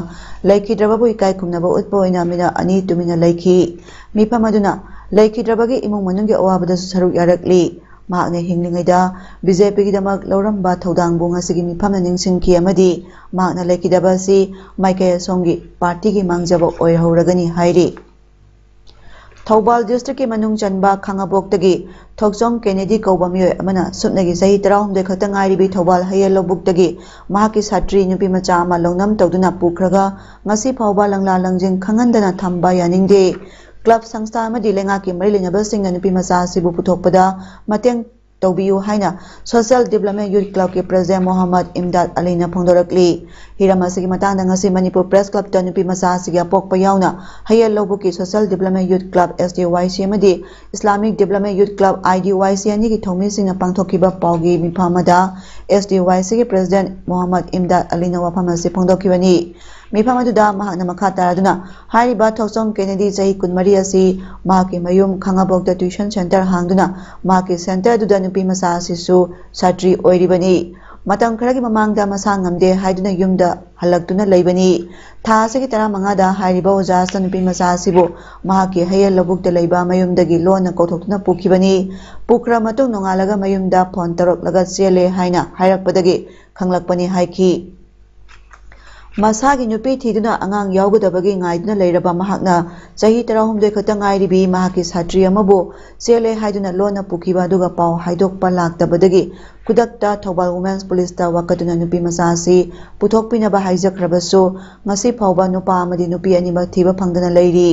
ꯂꯩꯈꯤꯗ꯭ꯔꯕꯕꯨ ꯏꯀꯥꯏ ꯈꯨꯝꯅꯕ ꯎꯠꯄ ꯑꯣꯏꯅ ꯃꯤꯅꯠ ꯑꯅꯤ ꯇꯨꯃꯤꯟꯅ ꯂꯩꯈꯤ꯫ ꯃꯤꯐꯝ ꯑꯗꯨꯅ ꯂꯩꯈꯤꯗ꯭ꯔꯕꯒꯤ ꯏꯃꯨꯡ ꯃꯅꯨꯡꯒꯤ ꯑꯋꯥꯕꯗꯁꯨ ꯁꯔꯨꯛ ꯌꯥꯔꯛꯂꯤ꯫ ꯃꯍꯥꯛꯅ ꯍꯤꯡꯂꯤꯉꯩꯗ ꯕꯤ ꯖꯦ ꯄꯤꯒꯤꯗꯃꯛ ꯂꯧꯔꯝꯕ ꯊꯧꯗꯥꯡꯕꯨ ꯉꯁꯤꯒꯤ ꯃꯤꯐꯝꯅ ꯅꯤꯡꯁꯤꯡꯈꯤ ꯑꯃꯗꯤ ꯃꯍꯥꯛꯅ ꯂꯩꯈꯤꯗꯕ ꯑꯁꯤ ꯃꯥꯏꯀꯩ ꯑꯁꯣꯝꯒꯤ ꯄꯥꯔꯇꯤꯒꯤ ꯃꯥꯡꯖꯕ ꯑꯣꯏꯍꯧꯔꯒꯅꯤ ꯍꯥꯏꯔꯤ꯫ ꯊꯧꯕꯥꯜ districtꯀꯤ ꯃꯅꯨꯡ ꯆꯟꯕ ꯈꯥꯉꯕꯣꯛꯇꯒꯤ ꯊꯣꯛꯆꯣꯝ ꯀꯦꯅꯦꯗꯤ ꯀꯧꯕ ꯃꯤꯑꯣꯏ ꯑꯃꯅ ꯁꯨꯞꯅꯒꯤ ꯆꯍꯤ ꯇꯔꯥꯍꯨꯝꯗꯣꯏ ꯈꯛꯇ ꯉꯥꯏꯔꯤꯕꯤ ꯊꯧꯕꯥꯜ ꯍꯌꯦꯜ ꯂꯧꯕꯨꯛꯇꯒꯤ ꯃꯍꯥꯛꯀꯤ ꯁꯥꯇ꯭ꯔꯤ ꯅꯨꯄꯤ ꯃꯆꯥ ꯑꯃ ꯂꯧꯅꯝ ꯇꯧꯗꯨꯅ ꯄꯨꯈ꯭ꯔꯒ ꯉꯁꯤ ꯐꯥꯎꯕ ꯂꯪꯂꯥ ꯂꯪꯖꯤꯡ ꯈꯪꯍꯟꯗꯅ ꯊꯝꯕ ꯌꯥꯅꯤꯡꯗꯦ꯫ Club ꯁꯪꯁꯊꯥ ꯑꯃꯗꯤ ꯂꯩꯉꯥꯛꯀꯤ ꯃꯔꯤ ꯂꯩꯅꯕꯁꯤꯡꯅ ꯅꯨꯄꯤ ꯃꯆꯥ ꯑꯁꯤꯕꯨ ꯄꯨꯊꯣꯛꯄꯗ ꯃꯇꯦꯡ ꯇꯧꯕꯤꯌꯨ ꯍꯥꯏꯅ Social Development Youth Clubꯀꯤ president Mohammad ꯏꯝꯗꯥꯗ ꯑꯂꯤꯅ ꯐꯣꯡꯗꯣꯔꯛꯂꯤ꯫ ꯍꯤꯔꯝ ꯑꯁꯤꯒꯤ ꯃꯇꯥꯡꯗ ꯉꯁꯤ ꯃꯅꯤꯄꯨꯔ Press Clubꯇ ꯅꯨꯄꯤ ꯃꯆꯥ ꯑꯁꯤꯒꯤ ꯑꯄꯣꯛꯄ ꯌꯥꯎꯅ ꯍꯌꯦꯜ ꯂꯧꯕꯨꯛꯀꯤ Social Development Youth Club, S D Y C, ꯑꯃꯗꯤ Islamic Development Youth Club, I D Y C, ꯑꯅꯤꯒꯤ ꯊꯧꯃꯤꯁꯤꯡꯅ ꯄꯥꯡꯊꯣꯛꯈꯤꯕ ꯄꯥꯎꯒꯤ ꯃꯤꯐꯝ ꯑꯃꯗ S D Y Cꯒꯤ president Mohammad ꯏꯝꯗꯥꯗ ꯑꯂꯤꯅ ꯋꯥꯐꯝ ꯑꯁꯤ ꯐꯣꯡꯗꯣꯛꯈꯤꯕꯅꯤ꯫ ꯃꯤꯐꯝ ꯑꯗꯨꯗ ꯃꯍꯥꯛꯅ ꯃꯈꯥ ꯇꯥꯔꯗꯨꯅ ꯍꯥꯏꯔꯤꯕ ꯊꯣꯛꯆꯣꯝ ꯀꯦꯅꯦꯗꯤ ꯆꯍꯤ ꯀꯨꯟꯃꯔꯤ ꯑꯁꯤ ꯃꯍꯥꯛꯀꯤ ꯃꯌꯨꯝ ꯈꯥꯉꯕꯣꯛꯇ tuition centre ꯍꯥꯡꯗꯨꯅ ꯃꯍꯥꯛꯀꯤ centre ꯑꯗꯨꯗ ꯅꯨꯄꯤ ꯃꯆꯥ ꯑꯁꯤꯁꯨ ꯁꯥꯇ꯭ꯔꯤ ꯑꯣꯏꯔꯤꯕꯅꯤ꯫ ꯃꯇꯝ ꯈꯔꯒꯤ ꯃꯃꯥꯡꯗ ꯃꯁꯥ ꯉꯝꯗꯦ ꯍꯥꯏꯗꯨꯅ ꯌꯨꯝꯗ ꯍꯜꯂꯛꯇꯨꯅ ꯂꯩꯕꯅꯤ꯫ ꯊꯥ ꯑꯁꯤꯒꯤ ꯇꯔꯥꯃꯉꯥꯗ ꯍꯥꯏꯔꯤꯕ ꯑꯣꯖꯥ ꯑꯁꯤꯅ ꯅꯨꯄꯤ ꯃꯆꯥ ꯑꯁꯤꯕꯨ ꯃꯍꯥꯛꯀꯤ ꯍꯌꯦꯜ ꯂꯧꯕꯨꯛꯇ ꯂꯩꯕ ꯃꯌꯨꯝꯗꯒꯤ ꯂꯣꯟꯅ ꯀꯧꯊꯣꯛꯇꯨꯅ ꯄꯨꯈꯤꯕꯅꯤ꯫ ꯄꯨꯈ꯭ꯔ ꯃꯇꯨꯡ ꯅꯣꯡꯉꯥꯜꯂꯒ ꯃꯌꯨꯝꯗ ꯐꯣꯟ ꯇꯧꯔꯛꯂꯒ ꯆꯦꯜꯂꯦ ꯍꯥꯏꯅ ꯍꯥꯏꯔꯛꯄꯗꯒꯤ ꯈꯪꯂꯛꯄꯅꯤ ꯍꯥꯏꯈꯤ꯫ ꯃꯁꯥꯒꯤ ꯅꯨꯄꯤ ꯊꯤꯗꯨꯅ ꯑꯉꯥꯡ ꯌꯥꯎꯒꯗꯕꯒꯤ ꯉꯥꯏꯗꯨꯅ ꯂꯩꯔꯕ ꯃꯍꯥꯛꯅ ꯆꯍꯤ ꯇꯔꯥꯍꯨꯝꯗꯣꯏ ꯈꯛꯇ ꯉꯥꯏꯔꯤꯕꯤ ꯃꯍꯥꯛꯀꯤ ꯁꯥꯇ꯭ꯔꯤ ꯑꯃꯕꯨ ꯆꯦꯜꯂꯦ ꯍꯥꯏꯗꯨꯅ ꯂꯣꯟꯅ ꯄꯨꯈꯤꯕ ꯑꯗꯨꯒ ꯄꯥꯎ ꯍꯥꯏꯗꯣꯛꯄ ꯂꯥꯛꯇꯕꯗꯒꯤ ꯈꯨꯗꯛꯇ ꯊꯧꯕꯥꯜ ꯋꯨꯃꯦꯟꯁ ꯄꯨꯂꯤꯁꯇ ꯋꯥꯀꯠꯇꯨꯅ ꯅꯨꯄꯤ ꯃꯆꯥ ꯑꯁꯤ ꯄꯨꯊꯣꯛꯄꯤꯅꯕ ꯍꯥꯏꯖꯈ꯭ꯔꯕꯁꯨ ꯉꯁꯤ ꯐꯥꯎꯕ ꯅꯨꯄꯥ ꯑꯃꯗꯤ ꯅꯨꯄꯤ ꯑꯅꯤꯃꯛ ꯊꯤꯕ ꯐꯪꯗꯅ ꯂꯩꯔꯤ꯫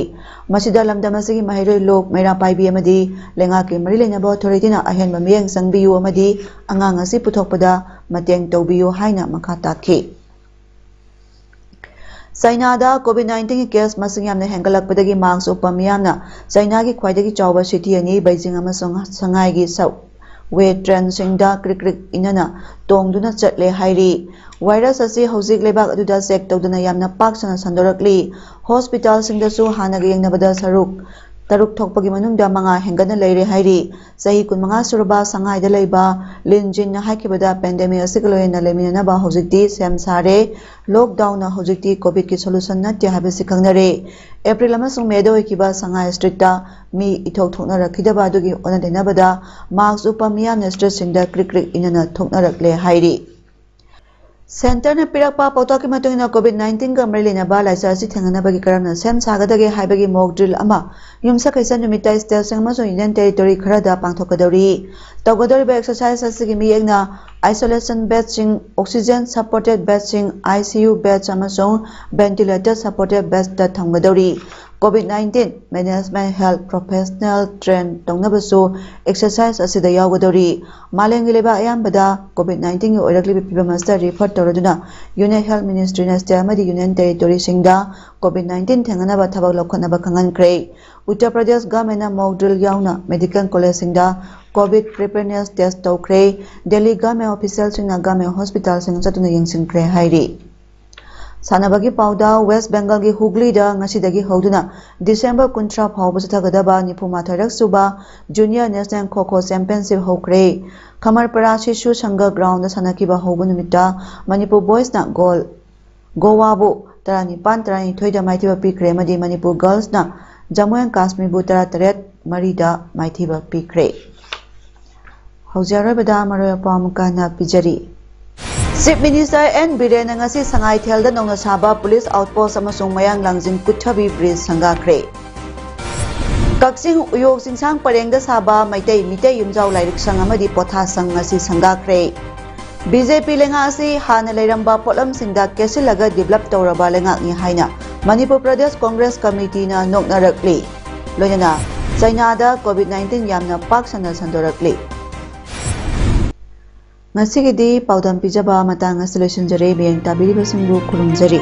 ꯃꯁꯤꯗ ꯂꯝꯗꯝ ꯑꯁꯤꯒꯤ ꯃꯍꯩꯔꯣꯏ ꯂꯣꯛ ꯃꯩꯔꯥ ꯄꯥꯏꯕꯤ ꯑꯃꯗꯤ ꯂꯩꯉꯥꯛꯀꯤ ꯃꯔꯤ ꯂꯩꯅꯕ ꯑꯣꯊꯣꯔꯤꯇꯤꯅ ꯑꯍꯦꯟꯕ ꯃꯤꯠꯌꯦꯡ ꯆꯪꯕꯤꯌꯨ ꯑꯃꯗꯤ ꯑꯉꯥꯡ ꯑꯁꯤ ꯄꯨꯊꯣꯛꯄꯗ ꯃꯇꯦꯡ ꯇꯧꯕꯤꯌꯨ ꯍꯥꯏꯅ ꯃꯈꯥ ꯇꯥꯛꯈꯤ꯫ ꯆꯥꯏꯅꯥꯗ ꯀꯣꯚꯤꯗ ꯅꯥꯏꯟꯇꯤꯟꯒꯤ ꯀꯦꯁ ꯃꯁꯤꯡ ꯌꯥꯝꯅ ꯍꯦꯟꯒꯠꯂꯛꯄꯗꯒꯤ ꯃꯥꯛꯁ ꯎꯞꯄ ꯃꯤꯌꯥꯝꯅ ꯆꯥꯏꯅꯥꯒꯤ ꯈ꯭ꯋꯥꯏꯗꯒꯤ ꯆꯥꯎꯕ ꯁꯤꯇꯤ ꯑꯅꯤ ꯕꯩꯖꯤꯡ ꯑꯃꯁꯨꯡ ꯁꯉꯥꯏꯒꯤ ꯁꯕꯋꯦ ꯇ꯭ꯔꯦꯟꯁꯤꯡꯗ ꯀ꯭ꯔꯤꯛ ꯀ꯭ꯔꯤꯛ ꯏꯟꯅꯅ ꯇꯣꯡꯗꯨꯅ ꯆꯠꯂꯦ ꯍꯥꯏꯔꯤ꯫ ꯚꯥꯏꯔꯁ ꯑꯁꯤ ꯍꯧꯖꯤꯛ ꯂꯩꯕꯥꯛ ꯑꯗꯨꯗ ꯆꯦꯛ ꯇꯧꯗꯅ ꯌꯥꯝꯅ ꯄꯥꯛ ꯁꯟꯅ ꯁꯟꯗꯣꯔꯛꯂꯤ꯫ ꯍꯣꯁꯄꯤꯇꯥꯜꯁꯤꯡꯗꯁꯨ ꯍꯥꯟꯅꯒ ꯌꯦꯡꯅꯕꯗ ꯁꯔꯨꯛ ꯇꯔꯨꯛ ꯊꯣꯛꯄꯒꯤ ꯃꯅꯨꯡꯗ ꯃꯉꯥ ꯍꯦꯟꯒꯠꯅ ꯂꯩꯔꯦ ꯍꯥꯏꯔꯤ꯫ ꯆꯍꯤ ꯀꯨꯟꯃꯉꯥ ꯁꯨꯔꯕ ꯁꯉꯥꯏꯗ ꯂꯩꯕ ꯂꯤꯟ ꯖꯤꯟꯅ ꯍꯥꯏꯈꯤꯕꯗ ꯄꯦꯟꯗꯦꯃꯤꯛ ꯑꯁꯤꯒ ꯂꯣꯏꯅꯅ ꯂꯩꯃꯤꯟꯅꯅꯕ ꯍꯧꯖꯤꯛꯇꯤ ꯁꯦꯝ ꯁꯥꯔꯦ꯫ ꯂꯣꯛꯗꯥꯎꯟꯅ ꯍꯧꯖꯤꯛꯇꯤ ꯀꯣꯚꯤꯗꯀꯤ ꯁꯣꯂꯨꯁꯟ ꯅꯠꯇꯦ ꯍꯥꯏꯕꯁꯤ ꯈꯪꯅꯔꯦ꯫ ꯑꯦꯄ꯭ꯔꯤꯜ ꯑꯃꯁꯨꯡ ꯃꯦꯗ ꯑꯣꯏꯈꯤꯕ ꯁꯉꯥꯏ ꯁ꯭ꯇ꯭ꯔꯤꯠꯇ ꯃꯤ ꯏꯊꯣꯛ ꯊꯣꯛꯅꯔꯛꯈꯤꯗꯕ ꯑꯗꯨꯒꯤ ꯑꯣꯟꯅ ꯇꯩꯅꯕꯗ ꯃꯥꯛꯁ ꯎꯞꯄ ꯃꯤꯌꯥꯝꯅ ꯁ꯭ꯇ꯭ꯔꯤꯠꯁꯤꯡꯗ ꯀ꯭ꯔꯤꯛ ꯀ꯭ꯔꯤꯛ ꯏꯟꯅꯅ ꯊꯣꯛꯅꯔꯛꯂꯦ ꯍꯥꯏꯔꯤ꯫ ꯁꯦꯟꯇꯔꯅ ꯄꯤꯔꯛꯄ ꯄꯥꯎꯇꯥꯛꯀꯤ ꯃꯇꯨꯡ ꯏꯟꯅ ꯀꯣꯚꯤꯗ ꯅꯥꯏꯟꯇꯤꯟꯒ ꯃꯔꯤ ꯂꯩꯅꯕ ꯂꯥꯏꯆꯠ ꯑꯁꯤ ꯊꯦꯡꯅꯅꯕꯒꯤ ꯀꯔꯝꯅ ꯁꯦꯝ ꯁꯥꯒꯗꯒꯦ ꯍꯥꯏꯕꯒꯤ ꯃꯣꯛ ꯗ꯭ꯔꯤꯜ ꯑꯃ ꯌꯨꯝꯁꯀꯩꯁ ꯅꯨꯃꯤꯠꯇ ꯁ꯭ꯇꯦꯠꯁꯤꯡ ꯑꯃꯁꯨꯡ ꯌꯨꯅꯤꯌꯟ ꯇꯦꯔꯤꯇꯣꯔꯤ ꯈꯔꯗ ꯄꯥꯡꯊꯣꯛꯀꯗꯧꯔꯤ꯫ ꯇꯧꯒꯗꯧꯔꯤꯕ ꯑꯦꯛꯁꯔꯁꯥꯏꯁ ꯑꯁꯤꯒꯤ ꯃꯤꯠꯌꯦꯡꯅ isolation bedꯁꯤꯡ, oxygen supported bedꯁꯤꯡ, ICU beds ꯑꯃꯁꯨꯡ ventilator supported bedsꯇ ꯊꯝꯒꯗꯧꯔꯤ꯫ Covid nineteen management health professional train ꯇꯧꯅꯕꯁꯨ ꯑꯦꯛꯁꯔꯁꯥꯏꯁ ꯑꯁꯤꯗ ꯌꯥꯎꯒꯗꯧꯔꯤ꯫ ꯃꯥꯂꯦꯝꯒꯤ ꯂꯩꯕꯥꯛ ꯑꯌꯥꯝꯕꯗ ꯀꯣꯚꯤꯗ ꯅꯥꯏꯟꯇꯤꯟꯒꯤ ꯑꯣꯏꯔꯛꯂꯤꯕ ꯐꯤꯕꯝ ꯑꯁꯤꯗ ꯔꯤꯐꯔ ꯇꯧꯔꯗꯨꯅ ꯌꯨꯅꯤꯌꯟ ꯍꯦꯜꯊ ꯃꯤꯅꯤꯁꯇ꯭ꯔꯤꯅ ꯁ꯭ꯇꯦꯠ ꯑꯃꯗꯤ ꯌꯨꯅꯤꯌꯟ ꯇꯦꯔꯤꯇꯣꯔꯤꯁꯤꯡꯗ ꯀꯣꯚꯤꯗ ꯅꯥꯏꯟꯇꯤꯟ ꯊꯦꯡꯅꯅꯕ ꯊꯕꯛ ꯂꯧꯈꯠꯅꯕ ꯈꯪꯍꯟꯈ꯭ꯔꯦ꯫ ꯎꯠꯇꯔ ꯄ꯭ꯔꯗꯦꯁ ꯒꯚꯔꯟꯃꯦꯟꯠꯅ ꯃꯣꯛ ꯗ꯭ꯔꯤꯜ ꯌꯥꯎꯅ ꯃꯦꯗꯤꯀꯦꯜ ꯀꯣꯂꯦꯖꯁꯤꯡꯗ ꯀꯣꯚꯤꯗ ꯄ꯭ꯔꯤꯄꯦꯌꯔꯅꯦꯁ ꯇꯦꯁ ꯇꯧꯈ꯭ꯔꯦ꯫ ꯗꯦꯜꯂꯤ ꯒꯚꯔꯟꯃꯦꯟꯠ ꯑꯣꯐꯤꯁꯤꯌꯦꯜꯁꯤꯡꯅ ꯒꯚꯔꯟꯃꯦꯟꯠ ꯍꯣꯁꯄꯤꯇꯥꯜꯁꯤꯡ ꯆꯠꯇꯨꯅ ꯌꯦꯡꯁꯤꯟꯈ꯭ꯔꯦ ꯍꯥꯏꯔꯤ꯫ ꯁꯥꯟꯅꯕꯒꯤ ꯄꯥꯎꯗ, ꯋꯦꯁ ꯕꯦꯡꯒꯜꯒꯤ ꯍꯨꯒ꯭ꯂꯤꯗ ꯉꯁꯤꯗꯒꯤ ꯍꯧꯗꯨꯅ ꯗꯤꯁꯦꯝꯕꯔ ꯀꯨꯟꯊ꯭ꯔꯥ ꯐꯥꯎꯕ ꯆꯠꯊꯒꯗꯕ ꯅꯤꯐꯨ ꯃꯥꯊꯣꯏꯔꯛ ꯁꯨꯕ ꯖꯨꯅꯤꯌꯔ ꯅꯦꯁꯅꯦꯜ ꯈꯣ ꯈꯣ ꯆꯦꯝꯄꯤꯌꯟꯁꯤꯞ ꯍꯧꯈ꯭ꯔꯦ꯫ ꯈꯃꯔꯄꯔꯥ ꯁꯤꯁꯨ ꯁꯪꯒ ꯒ꯭ꯔꯥꯎꯟꯗ ꯁꯥꯟꯅꯈꯤꯕ ꯍꯧꯕ ꯅꯨꯃꯤꯠꯇ ꯃꯅꯤꯄꯨꯔ ꯕꯣꯏꯁꯅ ꯒꯣꯜ ꯒꯣꯋꯥꯕꯨ ꯇꯔꯥꯅꯤꯄꯥꯟ ꯇꯔꯥꯅꯤꯊꯣꯏꯗ ꯃꯥꯏꯊꯤꯕ ꯄꯤꯈ꯭ꯔꯦ ꯑꯃꯗꯤ ꯃꯅꯤꯄꯨꯔ ꯒꯔꯜꯁꯅ ꯖꯃꯨ ꯑꯦꯟ ꯀꯥꯁꯃꯤꯔꯕꯨ ꯇꯔꯥꯇꯔꯦꯠ ꯃꯔꯤꯗ ꯃꯥꯏꯊꯤꯕ ꯄꯤꯈ꯭ꯔꯦ꯫ ꯍꯧꯖꯤꯛ ꯑꯔꯣꯏꯕꯗ ꯃꯔꯨꯑꯣꯏꯕ ꯄꯥꯎ ꯑꯃꯨꯛꯀ ꯍꯟꯅ ꯄꯤꯖꯔꯤ꯫ ꯆꯤꯐ ꯃꯤꯅꯤꯁꯇꯔ ꯑꯦꯟ ꯕꯤꯔꯦꯟꯅ ꯉꯁꯤ ꯁꯉꯥꯏꯊꯦꯜꯗ ꯅꯧꯅ ꯁꯥꯕ ꯄꯨꯂꯤꯁ ꯑꯥꯎꯠꯄꯣꯁ ꯑꯃꯁꯨꯡ ꯃꯌꯥꯡ ꯂꯥꯡꯖꯤꯡ ꯀꯨꯠꯊꯕꯤ ꯕ꯭ꯔꯤꯖ ꯁꯪꯒꯥꯈ꯭ꯔꯦ꯫ ꯀꯛꯆꯤꯡ ꯎꯌꯣꯛ ꯆꯤꯡꯁꯥꯡ ꯄꯔꯦꯡꯗ ꯁꯥꯕ ꯃꯩꯇꯩ ꯃꯤꯇꯩ ꯌꯨꯝꯖꯥꯎ ꯂꯥꯏꯔꯤꯛ ꯁꯪ ꯑꯃꯗꯤ ꯄꯣꯊꯥ ꯁꯪ ꯉꯁꯤ ꯁꯪꯒꯥꯈ꯭ꯔꯦ꯫ ꯕꯤ ꯖꯦ ꯄꯤ ꯂꯩꯉꯥꯛ ꯑꯁꯤ ꯍꯥꯟꯅ ꯂꯩꯔꯝꯕ ꯄꯣꯠꯂꯝꯁꯤꯡꯗ ꯀꯦꯠꯁꯤꯜꯂꯒ ꯗꯤꯕꯂꯞ ꯇꯧꯔꯕ ꯂꯩꯉꯥꯛꯅꯤ ꯍꯥꯏꯅ ꯃꯅꯤꯄꯨꯔ ꯄ꯭ꯔꯗꯦꯁ ꯀꯣꯡꯒ꯭ꯔꯦꯁ ꯀꯃꯤꯇꯤꯅ ꯅꯣꯛꯅꯔꯛꯂꯤ꯫ ꯂꯣꯏꯅꯅ ꯆꯩꯅꯥꯗ ꯀꯣꯚꯤꯗ ꯅꯥꯏꯟꯇꯤꯟ ꯌꯥꯝꯅ ꯄꯥꯛ ꯁꯟꯅ ꯁꯟꯗꯣꯔꯛꯂꯤ꯫ ꯉꯁꯤꯒꯤꯗꯤ ꯄꯥꯎꯗꯝ ꯄꯤꯖꯕ ꯃꯇꯥꯡ ꯑꯁꯤ ꯂꯣꯏꯁꯤꯟꯖꯔꯦ꯫ ꯃꯤꯠꯌꯦꯡ ꯇꯥꯕꯤꯔꯤꯕꯁꯤꯡꯕꯨ ꯈꯨꯔꯨꯝꯖꯔꯤ꯫